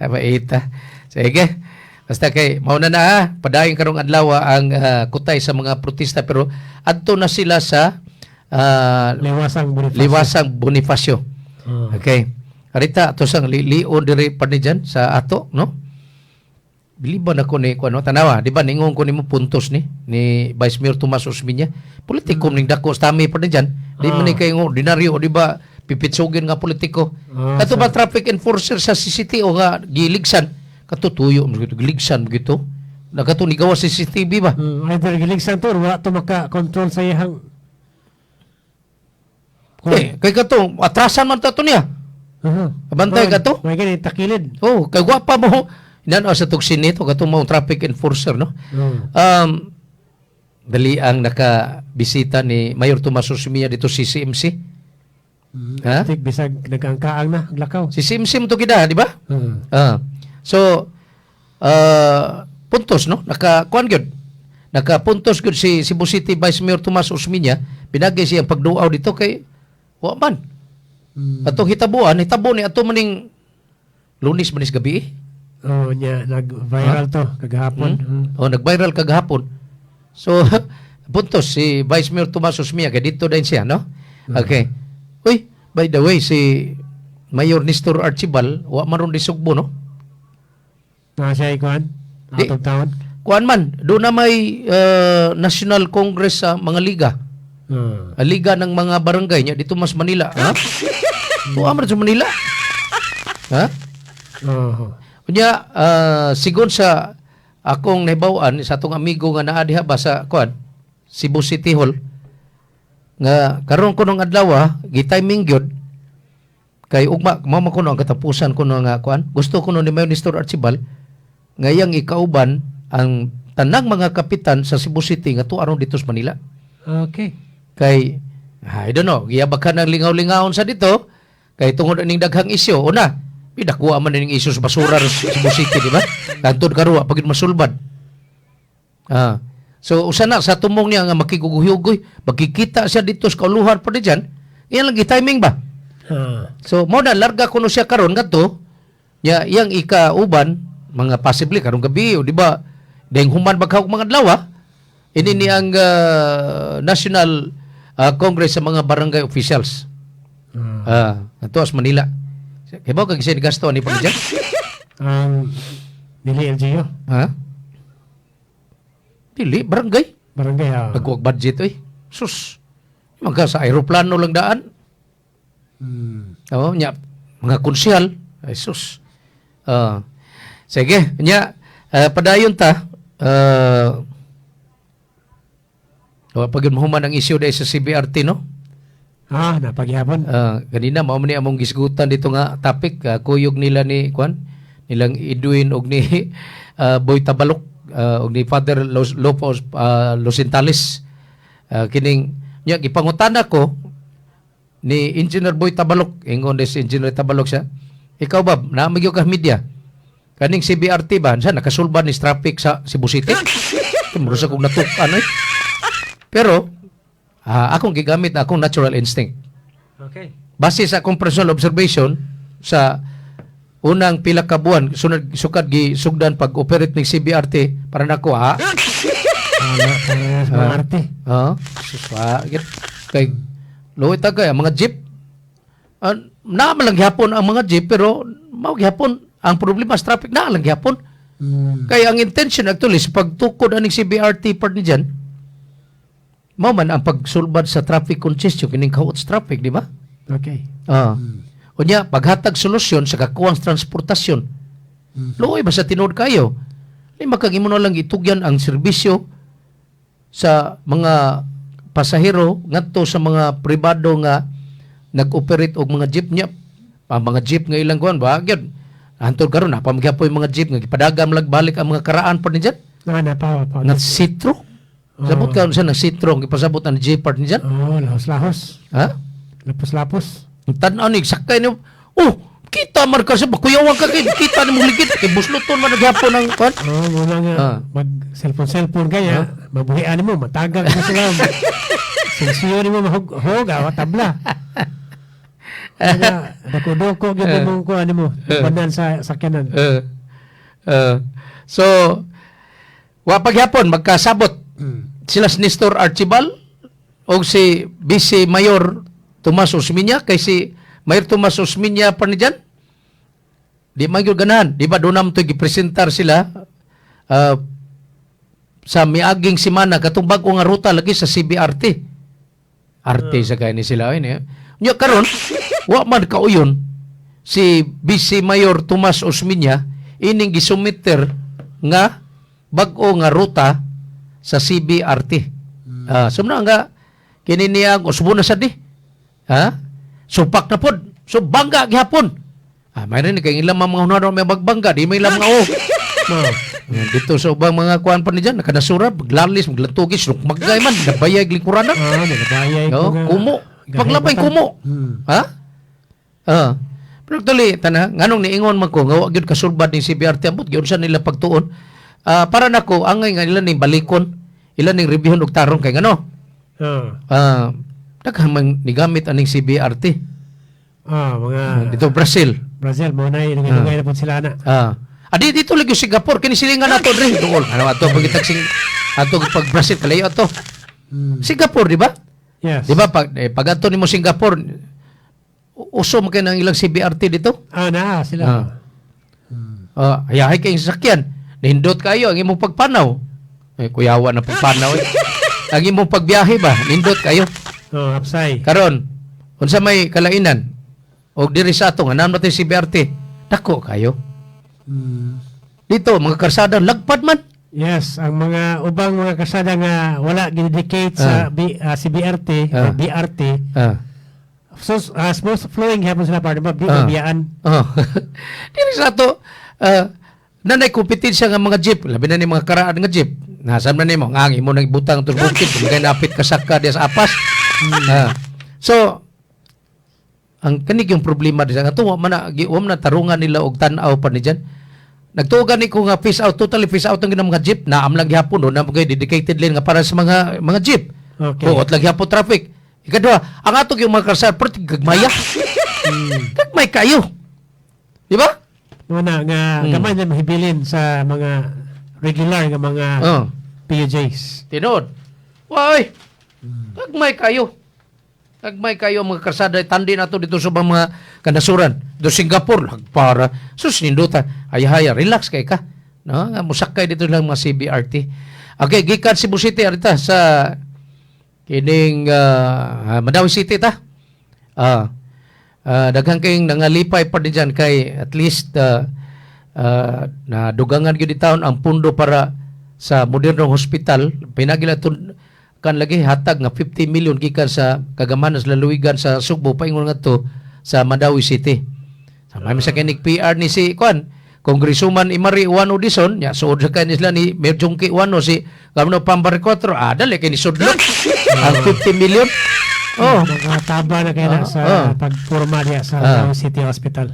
Maita. Sige. Basta kay mao na na ha. Padayon karong adlaw ang kutay sa mga protesta, pero adto na sila sa Liwasang Bonifacio. Liwasang Bonifacio. Okay. Arita ato sang lion diri pa ni dyan sa ato, no? Biliban ako ni kuno tanawa, di ba ningon ko nimo puntos ni Vice Mayor Tomas Osmeña. Politiko ning dako sa tami pa ni dyan. Di man ni kay ordinaryo, di ba, pipitsugin nga politiko. Kato ba traffic enforcer sa CCTO nga giligsan? Kato tuyo mo gitu, giligsan mo gitu. Nakato ni gawa sa CCTV ba? Either giligsan to or wala to maka-control sa iyang Eh, kay kato atrasan man ta to niya. Bantay ka to? May gani takilid. Oh, kay gwapa mo. Inano sa tug sinito kato mo traffic enforcer, no? Dali ang nakabisita ni Mayor Tomas Osmeña dito si CMC. Ha? Tik bisag nagangkaang na lakaw. Si CMC mo to kita, di ba? Ah. So puntos, no? Naka kuan gyud. Naka puntos gyud si Cebu City Vice Mayor Tomas Osmeña, pinagi siyang pagduaw dito kay wa man. Atong hitabuan, hitabo ni ato maning Lunes manis gabi eh. Oh, nya nag-viral to kagahapon. Oh, nag-viral kagahapon. So, puntos si Vice Mayor Tomas Osmeña kay dito din siya, no? Okay. Uy, by the way, si Mayor Nestor Archibald, wa man ron di Sugbo, no? Na siya ikuan? Di. Out of town? Kuan man, doon na may National Congress sa mga liga. Ang liga ng mga barangay niya dito mas Manila, ha? Tuwa man sa Manila. Ha? Oh. Unya, sigon sa akong nahibaw-an sa atong amigo nga naa diha ba sa kuan, Cebu City Hall, nga karon ko nung adlaw gi-timing gyud kay ugma mao man kuno ang katapusan kuno nga kuan, gusto kuno ni Mayor Nestor Archibald nga iyang ikauban ang tanang mga kapitan sa Cebu City nga tuwa ron dito sa Manila. Kay I don't know, giyabakan ng lingaw-lingawon sa dito kay tungod aning daghang isyu. Una, pidakuha man ning isyu sa basura sa Cebu City, di ba? Hantod karon wa pagid masulbad. So usa na sa tumong niya nga makiguguy-ugoy, magkikita siya dito sa kauluhan pa di dyan. Iyan lang timing ba? So mo na larga kuno siya karon ngadto nya iyang ikauban mga possibly karong gabi o di ba dahil human baghawk mga adlaw ah. Ini ni ang National Congress sa mga barangay officials. Ah, ato sa Manila. Kibaw ka kasi gasto ani pa dyan? Ang dili LGU. Ha? Dili, barangay. Barangay, ah. Nagkuwag budget oy. Sus. Magka sa aeroplano lang daan. Oo, nya mga konsehal. Ay sus. Ah. Sige, nya padayon ta. Wa pa gyud mahuman ang issue dahil sa CBRT, no? Ah, napagyapon. Ah, ganina mao man ni among gisgutan dito nga topic, kuyog nila ni kwan nilang Edwin og ni Boy Tabalok og ni Father Lopez Losintales. Kining nya gipangutana ko ni Engineer Boy Tabalok, ingon des Engineer Tabalok siya, "Ikaw ba naa magyud ka media kaning CBRT ba sa nakasulban ni traffic sa Cebu City?" Mura sa kong natuk-an eh. Pero akong gigamit akong natural instinct. Base sa akong personal observation sa unang pila ka buwan sunod sukad gi sugdan pag-operate ng CBRT, para nako ha. Para sa mga arte. Oo. Sus, wa, gyud. Kay luoy ta kay ang mga jeep. Naa man lang gihapon ang mga jeep, pero mao gihapon ang problema sa traffic, naa lang gihapon. Kay ang intention actually sa pagtukod aning CBRT part ni dyan, mao man ang pagsulbad sa traffic congestion, kining kaot sa traffic, di ba? Okay. Ah. Unya, paghatag solusyon sa kakuwang transportasyon. Luoy ba sa tinuod kayo? Di makag imo na lang itugyan ang serbisyo sa mga pasahero ngadto sa mga pribado nga nag-operate og mga jeep niya. Ang mga jeep nga ilang kuan ba gyud. Hantod karon napa magyapon yung mga jeep nga gipadagam lag balik ang mga karaan pa ni dyan. Na pa pa. Nga sitro. Sabot ka sa nang sitro ang gipasabot ang jeep part ni dyan. Oh, lahos-lahos. Ha? Lapos-lapos. Tan-aw ni sakay ni, oh, kita man ka sa kuyawan ka kay kita ni mong ligid kay busluton man nagyapon ang kuan. Oh, muna nga mag cellphone cellphone kaya, mabuhian mo, matagag mo sila. Sinsiyo nimo mahug hog awa tabla. Kaya dako-dako gyud mo kuan nimo, banan sa sakyanan. So wa pagyapon magkasabot sila si Nestor Archibald o si Vice Mayor Tomas Osmeña, kay si Mayor Tomas Osmeña pa ni dyan di man gyud ganahan, di ba? Doon naman to gipresentar sila sa miaging semana katong bag-o nga ruta lagi sa CBRT. Arte sa kay ni sila ay niya. Nya karon wa man kauyon si Vice Mayor Tomas Osmeña ining gisumiter nga bag-o nga ruta sa CBRT. Ah, sumna nga kini niya usbo na sad di. Ha? Supak na pod. So bangga gihapon. Ah, mayroon ni kay ilang mga hunahuna may magbangga, di may ilang mga oh. Dito sa ubang mga kuan pa ni dyan, nakanasura, maglalis, maglantugis, maggay man, nabayay lingkuranan. Ah, nagbayay No, ko nga. kumo. Paglabay kumo. Ha? Ah. Pero actually, tana, nganong niingon man ko nga wa gyud kasulbad ning CBRT, ambot gyud sa nila pagtuon. Ah, para nako angay nga ila ning balikon, ila ning reviewon og tarong kay ngano. Ah, daghan man nigamit aning CBRT. Ah, mga Dito Brazil. Brazil mo na dugay na po sila na. Ah. Adi dito lagi Singapore kini silingan nato dre duol. Ano ato pagitag sing ato pag Brazil kalayo ato. Singapore, di ba? Yes. Di ba pag pag ato nimo Singapore, uso man kay ng ilang CBRT dito? Ah, na sila. Ah. Ah, hayahay kay sasakyan. Nindot kayo ang imong pagpanaw. Eh, kuyawa na pagpanaw eh. Ang imong pagbiyahe ba? Nindot kayo. Oh, hapsay. Karon, unsa may kalainan? Og diri sa ato nga naman natin CBRT, dako kayo. Dito mga karsada lagpad man. Yes, ang mga ubang mga kasada nga wala gidedicate sa CBRT o BRT. So smooth flowing hapon sila para ba biyaan. Oh. Diri sa ato nanay kompetensya nga mga jeep, labi na ni mga karaan nga jeep. Nasan man nimo nga ang imo nang ibutang tur bukid, kumagay napit ka saka diya sa apas. Ah. So ang kanig yung problema di sa ato wa man na wa man na tarungan nila og tan-aw pa ni dyan. Nagtuo gani ko nga phase out, totally phase out ang ginang mga jeep na am lang gihapon do na mga dedicated lane nga para sa mga jeep. Huot lang gihapon traffic. Ikaduha, ang ato yung mga karsada pero gagmaya. Gagmay kayo. Di ba? Muna nga gamay na mahibilin sa mga regular nga mga PUJs. Tinuod. Why? Gagmay kayo. Gagmay kayo ang mga karsada, tandi na to dito sa mga kanasuran. Do Singapore, para sus nindota. Ayahaya, relax kay ka. No, nga musakay dito lang mga CBRT. Okay, gikan Cebu City arita sa kining Mandaue City ta. Daghan kayong nangalipay pa din dyan kay at least na dugangan gyud taon ang pundo para sa modernong hospital. Pinagila tun kan lagi hatag nga 50 million gikan sa kagamanan sa lalawigan sa Sugbo paingon ngadto sa Mandaue City. Sa may sa kinig PR ni si kwan Congresswoman Imari Ouano Dizon nya suod sa kani sila ni Mayor Jonkie Ouano, si Governor Pam Baricuatro, dali kay ni sudlot ang 50 million. Oh. Mga taba na kaya na sa pagporma niya sa Davao City Hospital.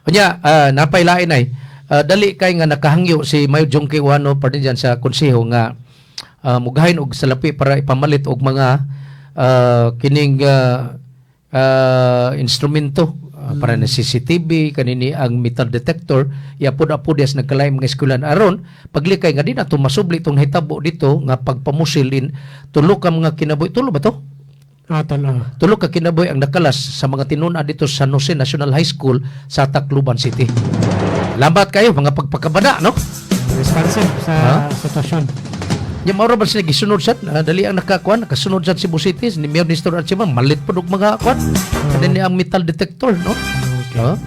Unya, napailain ay dali kay nga nakahangyo si Mayor Jonkie Ouano pa din dyan sa konseho nga mugahin og salapi para ipamalit og mga kining instrumento para na CCTV kanini ang metal detector iapod-apod sa nagkalain mga eskwelahan aron paglikay nga di na to masubli itong nahitabo dito nga pagpamusil in tulo ka mga kinabuhi. Tulo ba to? Ah, tulo. Tulo ka kinabuhi ang nakalas sa mga tinun-an dito sa San Jose National High School sa Tacloban City. Lambat kayo mga pagpakabana, no? Responsive sa Ha? sitwasyon. Ya mao ra ba sila gisunod sad? Dali ang nakakuan, nakasunod sad Cebu City ni Mayor Nestor Archiman malit pud og mga kuan. Kani ang metal detector, no? Ha?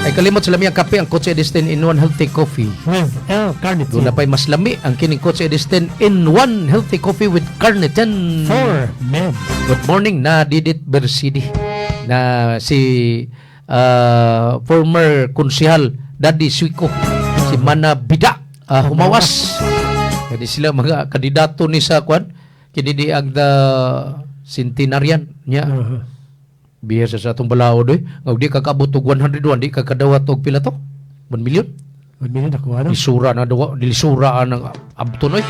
Ay kalimot sa lami ang kape ang Coach Eddie's 10 in 1 Healthy Coffee. With L-carnitine. Doon na pa'y mas lami ang kining Coach Eddie's 10 in 1 Healthy Coffee with Carnitine. For men. Good morning na Didit Bersidi na si former konsehal Daddy Suico, si Mana Bida humawas. Kani sila mga kandidato ni sa kwan kini di ang the centenarian niya. Biya sa atong balaod eh. Nga di ka kaabot og 101, di ka kadawat og pila to? 1 million? 1 million nakuha no? Lisura na daw, lisura ang abton oy.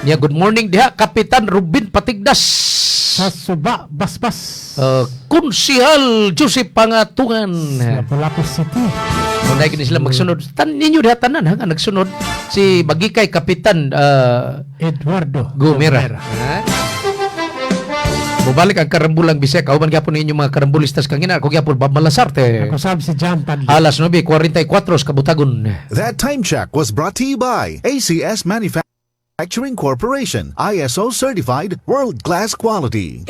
Nya good morning diha Kapitan Rubin Patigdas. Sa Suba, Basbas. Konsihal Joseph Pangatungan. Lapu-Lapu City. Kung kini sila magsunod, tan ninyo diha tanan ha nga nagsunod si Magikay Kapitan Eduardo Gomera. Ha? Mubalik ang karambulang Bisaya. Kauban gyapon ninyo mga karambulistas kangina. Ako gyapon Bob Malasarte. Ako sab si John Padli. Alas 9:44 sa kabutagon. That time check was brought to you by ACS Manufacturing Corporation, ISO certified world class quality.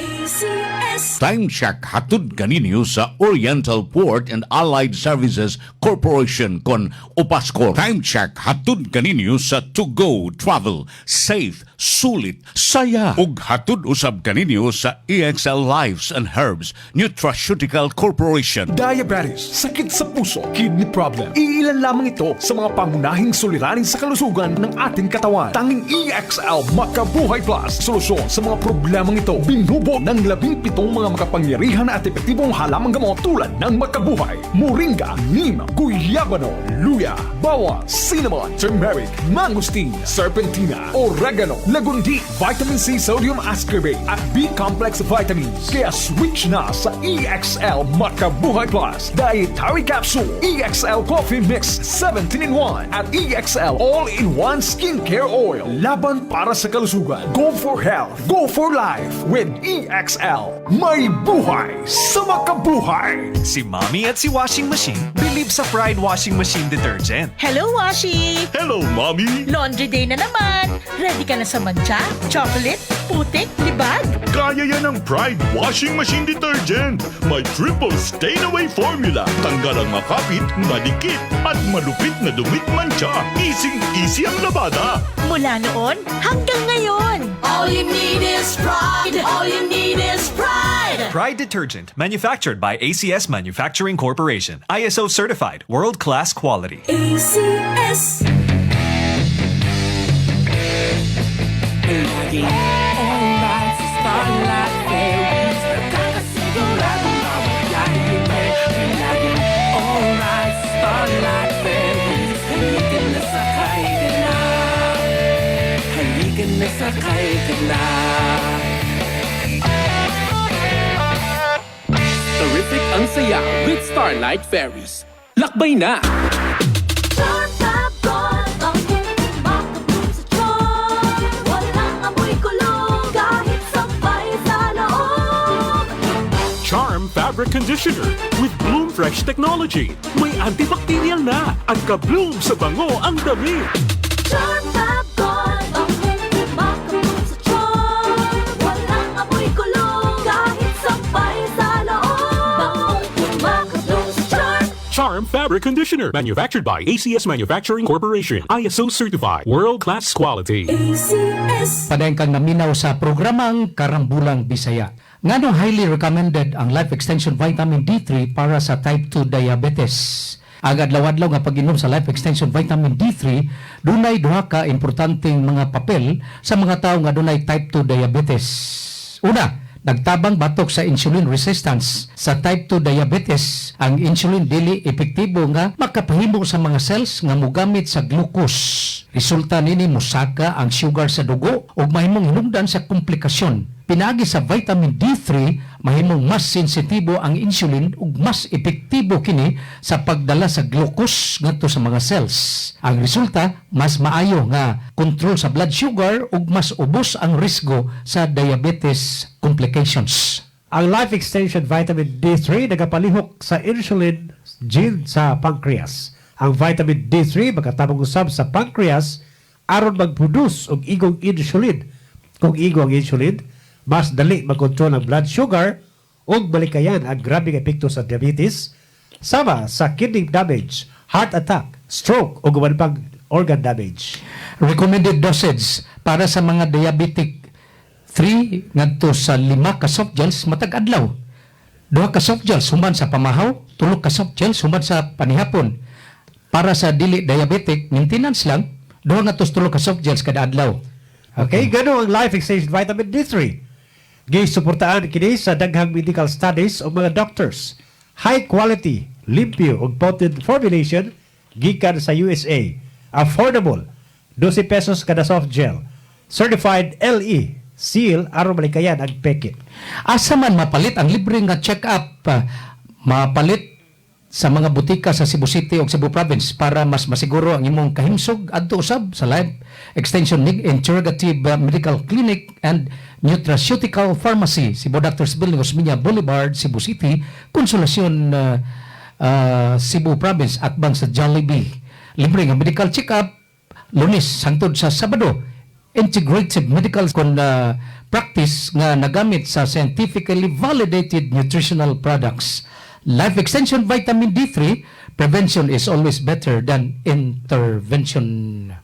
Time check hatod kaninyo sa Oriental Port and Allied Services Corporation kon Upascor. Time check hatod kaninyo sa To Go Travel, safe, sulit, saya. Ug hatod usab kaninyo sa EXL Lives and Herbs Nutraceutical Corporation. Diabetes, sakit sa puso, kidney problem. Iilan lamang ito sa mga pangunahing suliranin sa kalusugan ng ating katawan. Tanging EXL Makabuhay Plus, solusyon sa mga problemang ito. Binubo ng 17 mga makapangyarihan at epektibong halamang gamot tulad ng Makabuhay, Moringa, Neem, Guyabano, Luya, Bawang, Cinnamon, Turmeric, Mangosteen, Serpentina, Oregano, Lagundi, Vitamin C Sodium Ascorbate at B-complex vitamins. Kaya switch na sa EXL Makabuhay Plus, Dietary Capsule, EXL Coffee Mix 17-in-1 at EXL All-in-One Skincare Oil. Laban para sa kalusugan. Go for health. Go for life with EXL. May buhay sa makabuhay. Si Mommy at si Washing Machine believe sa Pride Washing Machine Detergent. Hello, Washi! Hello, Mommy! Laundry day na naman! Ready ka na sa mantsa, chocolate, putik, libag? Kaya yan ang Pride Washing Machine Detergent. May triple stain-away formula. Tanggal ang makapit, madikit, at malupit na dumit mantsa. Easy-easy ang labada. Mula noon hanggang ngayon! All you need is pride. All you need is pride. Pride Detergent, manufactured by ACS Manufacturing Corporation. ISO certified, world-class quality. ACS. Laging alright sa Starlight Ferries. Nakakasigurado mawala. Laging alright sa Starlight Ferries. Halika na, sakay ka na. Halika na, sakay ka na. Terrific ang saya with Starlight Ferries. Lakbay na! Charm Fab Guard, ang makaboom sa charm. Walang Fabric Conditioner with Bloom Fresh Technology. May antibacterial na at ka-bloom sa bango ang damit. Charm Fabcon. Bangong kumakabloom sa charm. Walang amoy kulog kahit sampay sa loob. Bangong kumakabloom sa charm. Charm Fabric Conditioner. Manufactured by ACS Manufacturing Corporation. ISO certified. World-class quality. ACS. Padayon kang naminaw sa programang Karambulang Bisaya. Nganong highly recommended ang Life Extension Vitamin D3 para sa type 2 diabetes? Ang adlaw-adlaw nga pag-inom sa Life Extension Vitamin D3 dunay duha ka importanteng mga papel sa mga tawo nga dunay type 2 diabetes. Una, nagtabang batok sa insulin resistance. Sa type 2 diabetes, ang insulin dili epektibo nga makapahimo sa mga cells nga mogamit sa glucose. Resulta nini, musaka ang sugar sa dugo ug mahimong hinungdan sa komplikasyon. Pinaagi sa vitamin D3, mahimong mas sensitibo ang insulin ug mas epektibo kini sa pagdala sa glucose ngadto sa mga cells. Ang resulta, mas maayo nga kontrol sa blood sugar ug mas ubos ang risgo sa diabetes complications. Ang Life Extension Vitamin D3 nagapalihok sa insulin gene sa pancreas. Ang vitamin D3 makatabang usab sa pancreas aron mag-produce og igong insulin. Kung igo ang insulin, mas dali makontrol ang blood sugar ug malikayan ang grabeng epekto sa diabetes sama sa kidney damage, heart attack, stroke ug uban pang organ damage. Recommended dosage para sa mga diabetic, 3 ngadto sa 5 ka soft gels matag adlaw. 2 ka soft gels human sa pamahaw, 3 ka soft gels human sa panihapon. Para sa dili diabetic, maintenance lang, 2 ngadto sa 3 ka soft gels kada adlaw. Okay, gano ang Life Extension Vitamin D3. Gisuportaan kini sa daghang medical studies o mga doctors. High quality, limpyo ug potent formulation gikan sa USA. Affordable, 12 pesos kada soft gel. Certified LE, seal aron malikayan ang peke. Asa man mapalit ang libre nga check-up? Mapalit sa mga butika sa Cebu City o Cebu Province. Para mas masiguro ang imong kahimsog, adto usab sa Life Extension Integrative Medical Clinic and Nutraceutical Pharmacy, Cebu Doctors Building, Osmeña Boulevard, Cebu City, Consolacion, Cebu Province, atbang sa Jollibee. Libre nga medical check-up Lunes hangtod sa Sabado. Integrative medical kon practice nga nagamit sa scientifically validated nutritional products. Life Extension Vitamin D3, prevention is always better than intervention.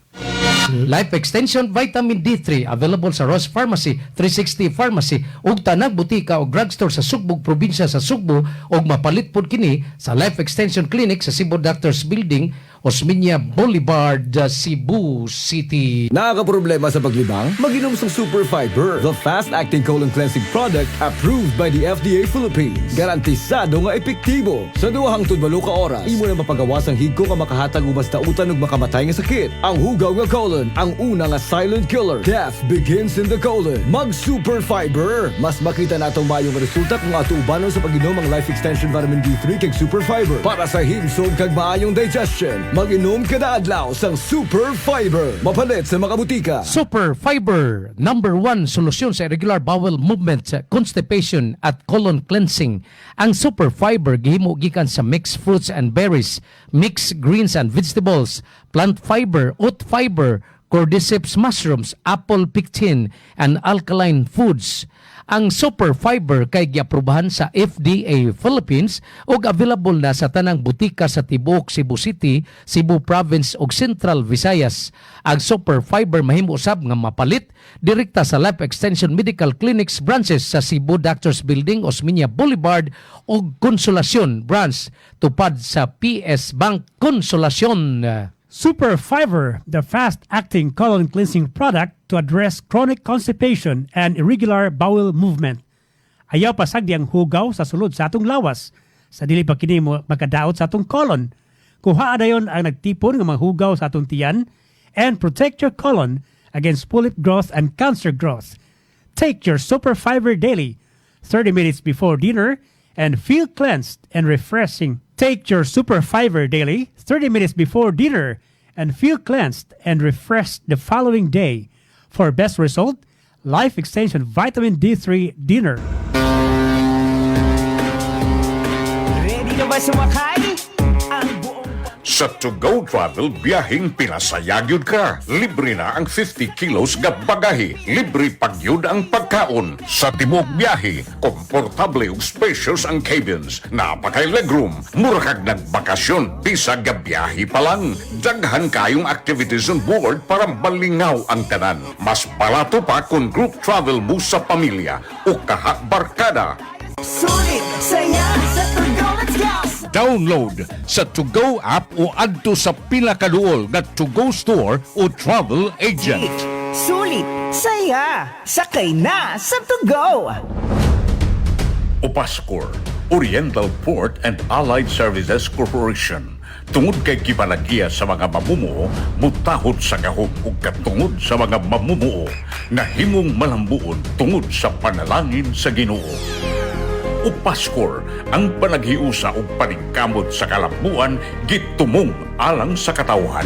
Life Extension Vitamin D3 available sa Ross Pharmacy, 360 Pharmacy ug tanang butika o drugstore sa Sugbo, probinsya sa Sugbo, ug mapalit pod kini sa Life Extension Clinic sa Cebu Doctors Building, Osmeña Boulevard, Cebu City. Nakakaproblema sa paglibang? Mag-inom sa Super Fiber, the fast-acting colon cleansing product approved by the FDA Philippines. Garantisado nga epektibo. Sa 2 hangtod 8 ka oras, imo na mapagawas ang higko nga makahatag og mas dautan ug makamatay nga sakit. Ang hugaw nga colon, ang una nga silent killer. Death begins in the colon. Mag Super Fiber. Mas makita natong maayong resulta kung ato ubanon sa pag-inom ang Life Extension Vitamin D3 kag Super Fiber. Para sa himsog kag maayong digestion, mag-inom kada adlaw sang Super Fiber. Mapalit sa mga butika. Super Fiber, number one solusyon sa irregular bowel movement, constipation at colon cleansing. Ang Super Fiber gihimo gikan sa mixed fruits and berries, mixed greens and vegetables, plant fiber, oat fiber, cordyceps mushrooms, apple pectin, and alkaline foods. Ang Super Fiber kay giaprobahan sa FDA Philippines ug available na sa tanang butika sa tibuok Cebu City, Cebu Province ug Central Visayas. Ang Super Fiber mahimo usab nga mapalit direkta sa Life Extension Medical Clinics branches sa Cebu Doctors Building, Osmeña Boulevard ug Consolacion Branch tupad sa PS Bank Consolacion. Super Fiber, the fast-acting colon cleansing product to address chronic constipation and irregular bowel movement. Ayaw pasagdi ang hugaw sa sulod sa atong lawas sa dili pa kini mo makadaot sa atong colon. Kuha dayon ang nagtipon nga mga hugaw sa atong tiyan and protect your colon against polyp growth and cancer growth. Take your Super Fiber daily, 30 minutes before dinner, and feel cleansed and refreshing. Take your Super Fiber daily, 30 minutes before dinner, and feel cleansed and refreshed the following day. For best result, Life Extension Vitamin D3 Dinner. ba sumakay? Ang buong Sa To Go Travel, biyaheng pinasaya gyud ka. Libre na ang 50 kilos nga bagahe. Libre pagyud ang pagkaon. Sa tibuok biyahe, komportable ug spacious ang cabins. Naa pa kay legroom. Mura kag nagbakasyon, bisag ga biyahe pa lang. Daghan kayong activities on board para malingaw ang tanan. Mas barato pa kung group travel mo sa pamilya o kaha barkada. Sulit, saya sa To Go, let's go! Download sa To Go app o adto sa pila ka duol nga To Go store o travel agent. Sulit, saya, sakay na sa To Go! Upascor, Oriental Port and Allied Services Corporation. Tungod kay gipanagiya sa mga mamumuo, mutahod sa gahom ug katungod sa mga mamumuo, nahimong malambuon tungod sa panalangin sa Ginoo. Upascor, ang panaghiusa ug paningkamot sa kalambuan gitumong alang sa katawhan.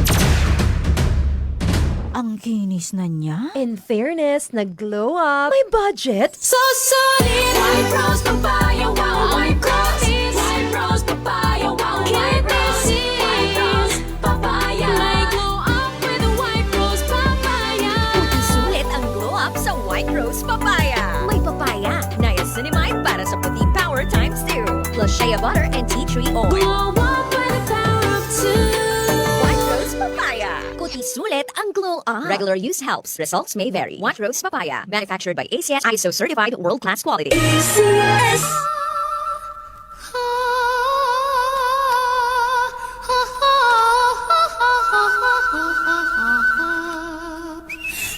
Ang kinis na niya. In fairness, nag-glow up. May budget. So sulit. White Rose Papaya, wow, White Rose. White Rose Papaya, wow, White Rose. White Rose Papaya. May glow up with a White Rose Papaya. Puti sulit ang glow up sa White Rose Papaya. May papaya, niacinamide para sa puti power times 2. Plus shea butter and tea tree oil. Glow up with the power of two. White Rose Papaya. Puti sulit ang glow up. Regular use helps. Results may vary. White Rose Papaya. Manufactured by ACS ISO certified world-class quality. ACS.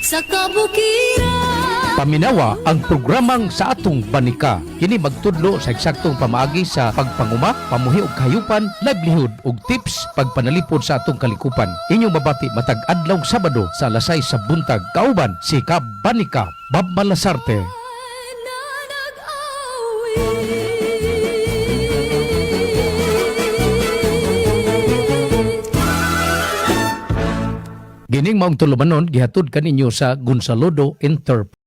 Sa kabukiran. Paminawa ang programang Sa Atong Banika. Kini magtudlo sa eksaktong pamaagi sa pagpanguma, pamuhi og kahayupan, livelihood ug tips pagpanalipod sa atong kalikupan. Inyong mabati matag adlaw Sabado sa alas 6 sa buntag. Kauban si Kab Banika Bob Malasarte. Na nag-awit. Gining maong tulumanon gihatod kaninyo sa Gonzalodo Enterprise.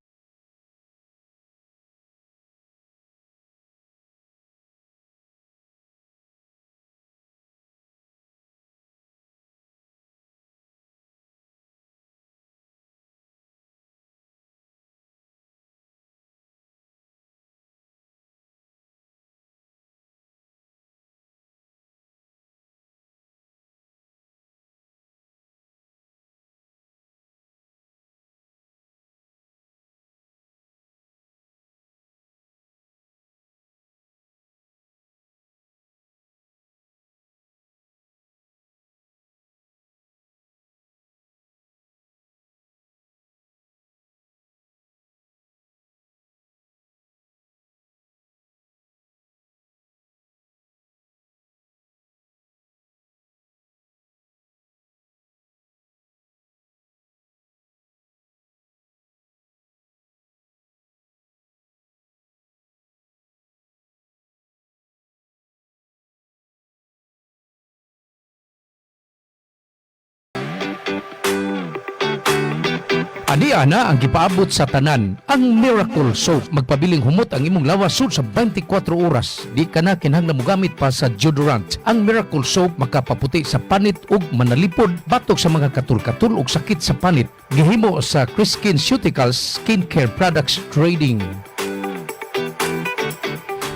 Ani ana ang gipaabot sa tanan ang Miracle Soap. Magpabiling humot ang imong lawas sud sa 24 oras. Di ka na kinahanglan mogamit pa sa deodorant. Ang Miracle Soap makapaputi sa panit ug manalipod batok sa mga katul-katul ug sakit sa panit. Gihimo sa Chris Skinceuticals Skincare Products Trading.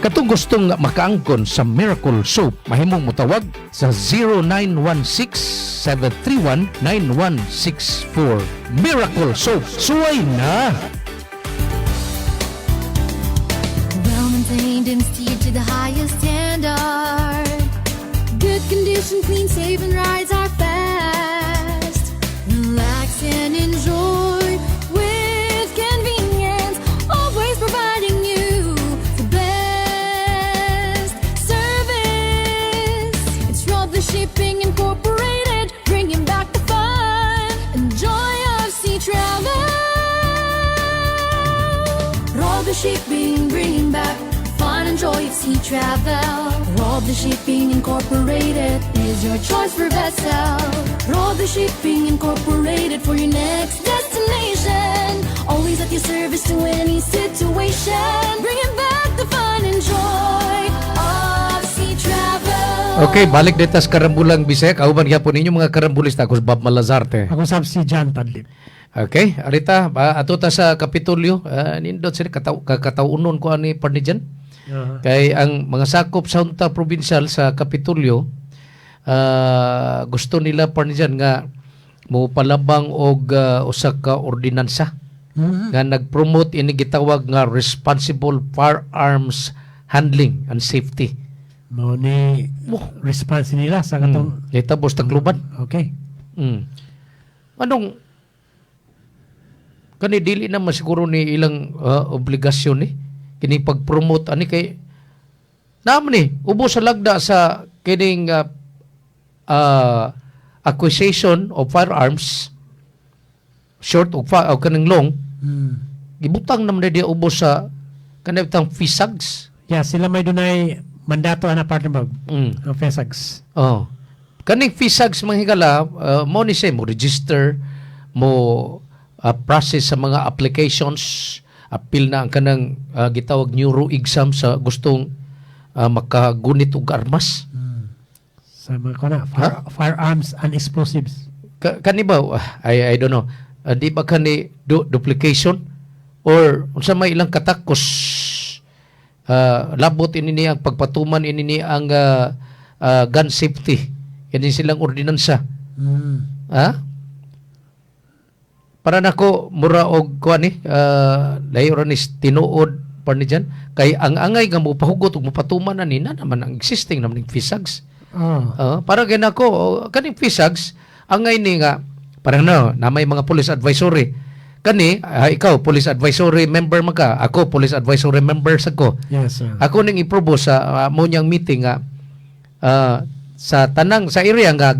Katong gustong makaangkon sa Miracle Soap, mahimong motawag sa 0916-731-9164. Miracle Soap, suway na! Well maintained and steered to the highest standard. Good condition, clean, safe, and rides are fast. Relax and enjoy with convenience. Always providing you the best service. It's Rob the Shipping Incorporated, bringing back the fun and joy of sea travel. Rob the Shipping, bringing back fun and joy of sea travel. Rob the Shipping Incorporated is your choice for vessel. Rob the Shipping Incorporated for your next destination. Always at your service to any situation. Bringing back the fun and joy of sea travel. Okay, balik dito sa Karambulang Bisaya. Kauban gyapon ninyo, mga karambulista. Ako si Bob Malazarte. Ako sab si John Tadlip. Okay, arita, ba, ato ta sa Kapitolyo. Nindot sila, kakataunon ko ani parnijan. Kay ang mga sakop sa Junta Provincial sa Kapitolyo, gusto nila parnijan nga mo palabang og usa ka ordinansa nga nag-promote ini gitawag nga responsible firearms handling and safety. Mo ni response nila sa katong Nitabo sa Tacloban. Anong kani, dili naman siguro ni ilang obligasyon ni kini pag-promote ani kay naman ni ubos sa lagda sa kining acquisition of firearms, short o kaning long, gibutang naman di ubos sa kanang FISAGs. Yeah, sila may dunay mandato ana, partner Bob. Ang FESAGs. Oh. Kaning FISAGs, mga higala, mo ni siya mo register, mo process sa mga applications, apil na ang kanang gitawag neuro exam sa gustong makagunit og armas. Sa mga kuna, firearms and explosives. Kani ba, I don't know. Di ba kani duplication or unsa may ilang katakos, labot ini ni ang pagpatuman ini ni ang gun safety ini silang ordinansa? Ha? Para nako mura og kuan ni layo ra ni tinuod par ni dyan kay ang angay nga mopahugot ug mopatuman ani na naman ang existing naman ning FISAGs. Para ganako kaning FISAGs angay ni nga parang no na may mga police advisory kani, ikaw police advisory member man ka, ako police advisory member sa ko. Yes, sir. Ako ning iprobo sa mo niyang meeting nga sa tanang sa area nga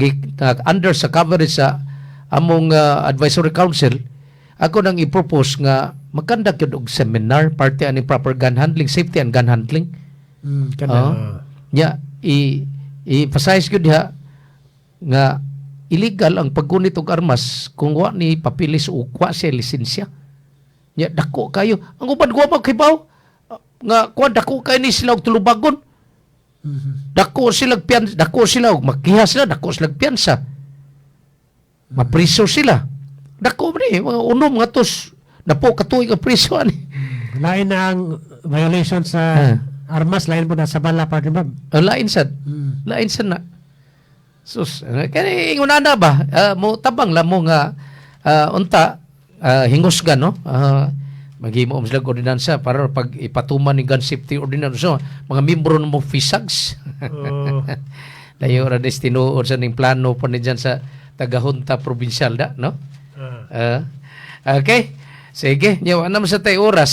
under sa coverage sa among advisory council, ako nang i-propose nga magkandak yun og seminar parte ani proper gun handling, safety and gun handling. Kana. Oo. Nya i i-emphasize gyud diha nga illegal ang paggunit og armas kung wa ni papilis o wa siya lisensya. Nya dako kayo. Ang uban wa man kibaw nga kuan, dako kay ni sila og tulubagon. Dako sila og piyan, dako sila og makiha sila, dako sila og piyansa. Mapriso sila. Dako man ni mga unom nga tos napo ka tuig ang priso ani. Lain na ang violation sa armas, lain po na sa bala, partner Bob. Oh, lain sad. Lain sad na. Sus, kani ingon na ba? Mo tabang lang mo nga unta hingusgan, no? Maghimo mo sila og ordinansa para pag ipatuman ni gun safety ordinance, so, mga membro mo FISAGs. Oh. Layo ra des tinuod sa ning plano pa ni dyan sa tagahunta provincial da, no? Okay. Sige, nya naman sa tay oras.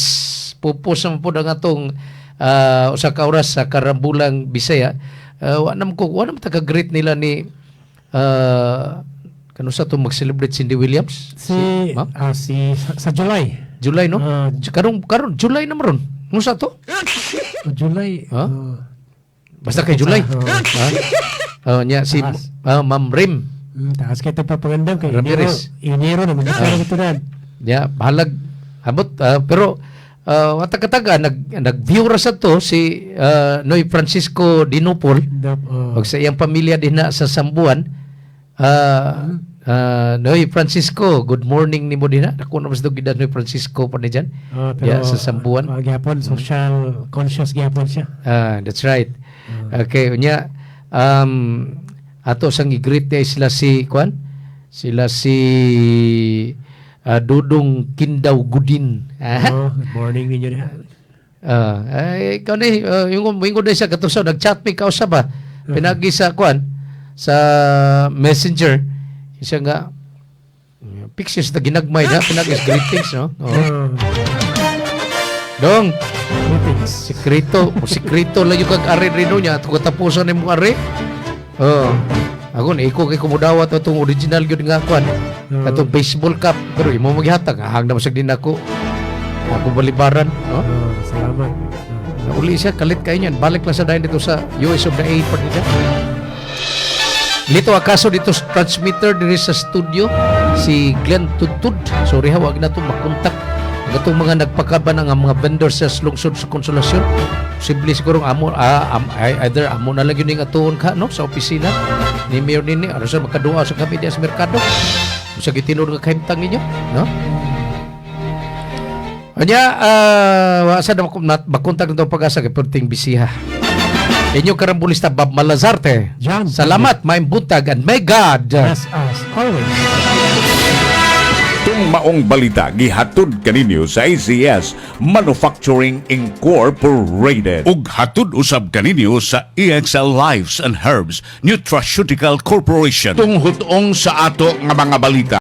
Pupos naman po ang atong usa ka oras sa Karambulang Bisaya. Wa naman ko, wa naman taga-greet nila ni kano sa to mag-celebrate, Cindy Williams? Si, Ma'am? Ah, si sa July. July, no? Karon karon July na maron. Unsa to? Oh, July. Ha? Basta kay July. Oh. Ha? Oh, nya si Taas. Ma'am Rim. Taas kay pagpangandam kay Enero. Ramirez. Enero naman ah. Ito na. Ya, bahalag abot, pero wata kataga nag-view ra sa to si Noy Francisco Dinopol og sa iyang pamilya din na sa Sambuan. Noy Francisco, good morning nimo din na. Dako na mas dugid Noy Francisco pa ni dyan. Oh, pero Yeah, sa Sambuan. Gyapon social conscious gyapon siya. Ah, that's right. Okay, unya ato sang i-greet niya sila si kwan? Sila si Dudong Kindaw Gudin. Ah. Oh, good morning ninyo diha. Ah, ay ikaw ni yung yung na siya kato sa nag-chat mi kausap ba? Pinagi sa kwan sa Messenger. Siya nga pictures na ginagmay na pinagi sa greetings, no? Oo. Dong. Greetings. Sekreto, sekreto lang yung kag ari rino niya at katapusan nimo ari. Oh. Ako na iko kay kumudawat atong original gyud nga kwan. Katong baseball cap pero imo maghatag hang na masag din ako. Ako balibaran, no? Oh, salamat. Nauli siya, kalit kayo niyan. Balik lang sa dahil dito sa US of the A part niya. Lito akaso dito sa transmitter diri sa studio si Glenn Tutud. Sorry ha, wag na to makontak. Ang atong mga nagpakaban nga mga vendors sa lungsod sa Konsolasyon, posible siguro amo ay, either amo na lang yun yung atuon ka, no, sa opisina ni Mayor nini aron sa makadua sa kami diya sa merkado sa gitinuod nga kahimtang ninyo, no? Anya, wa sa na makontak nito Pag-asa kay perting bisiha. Inyo karambulista Bob Malazarte. John. Salamat, maayong buntag, and may God bless us always. Tung maong balita gihatod kaninyo sa ACS Manufacturing Incorporated. Ug hatod usab kaninyo sa EXL Lives and Herbs Nutraceutical Corporation. Tung hutong sa ato nga mga balita.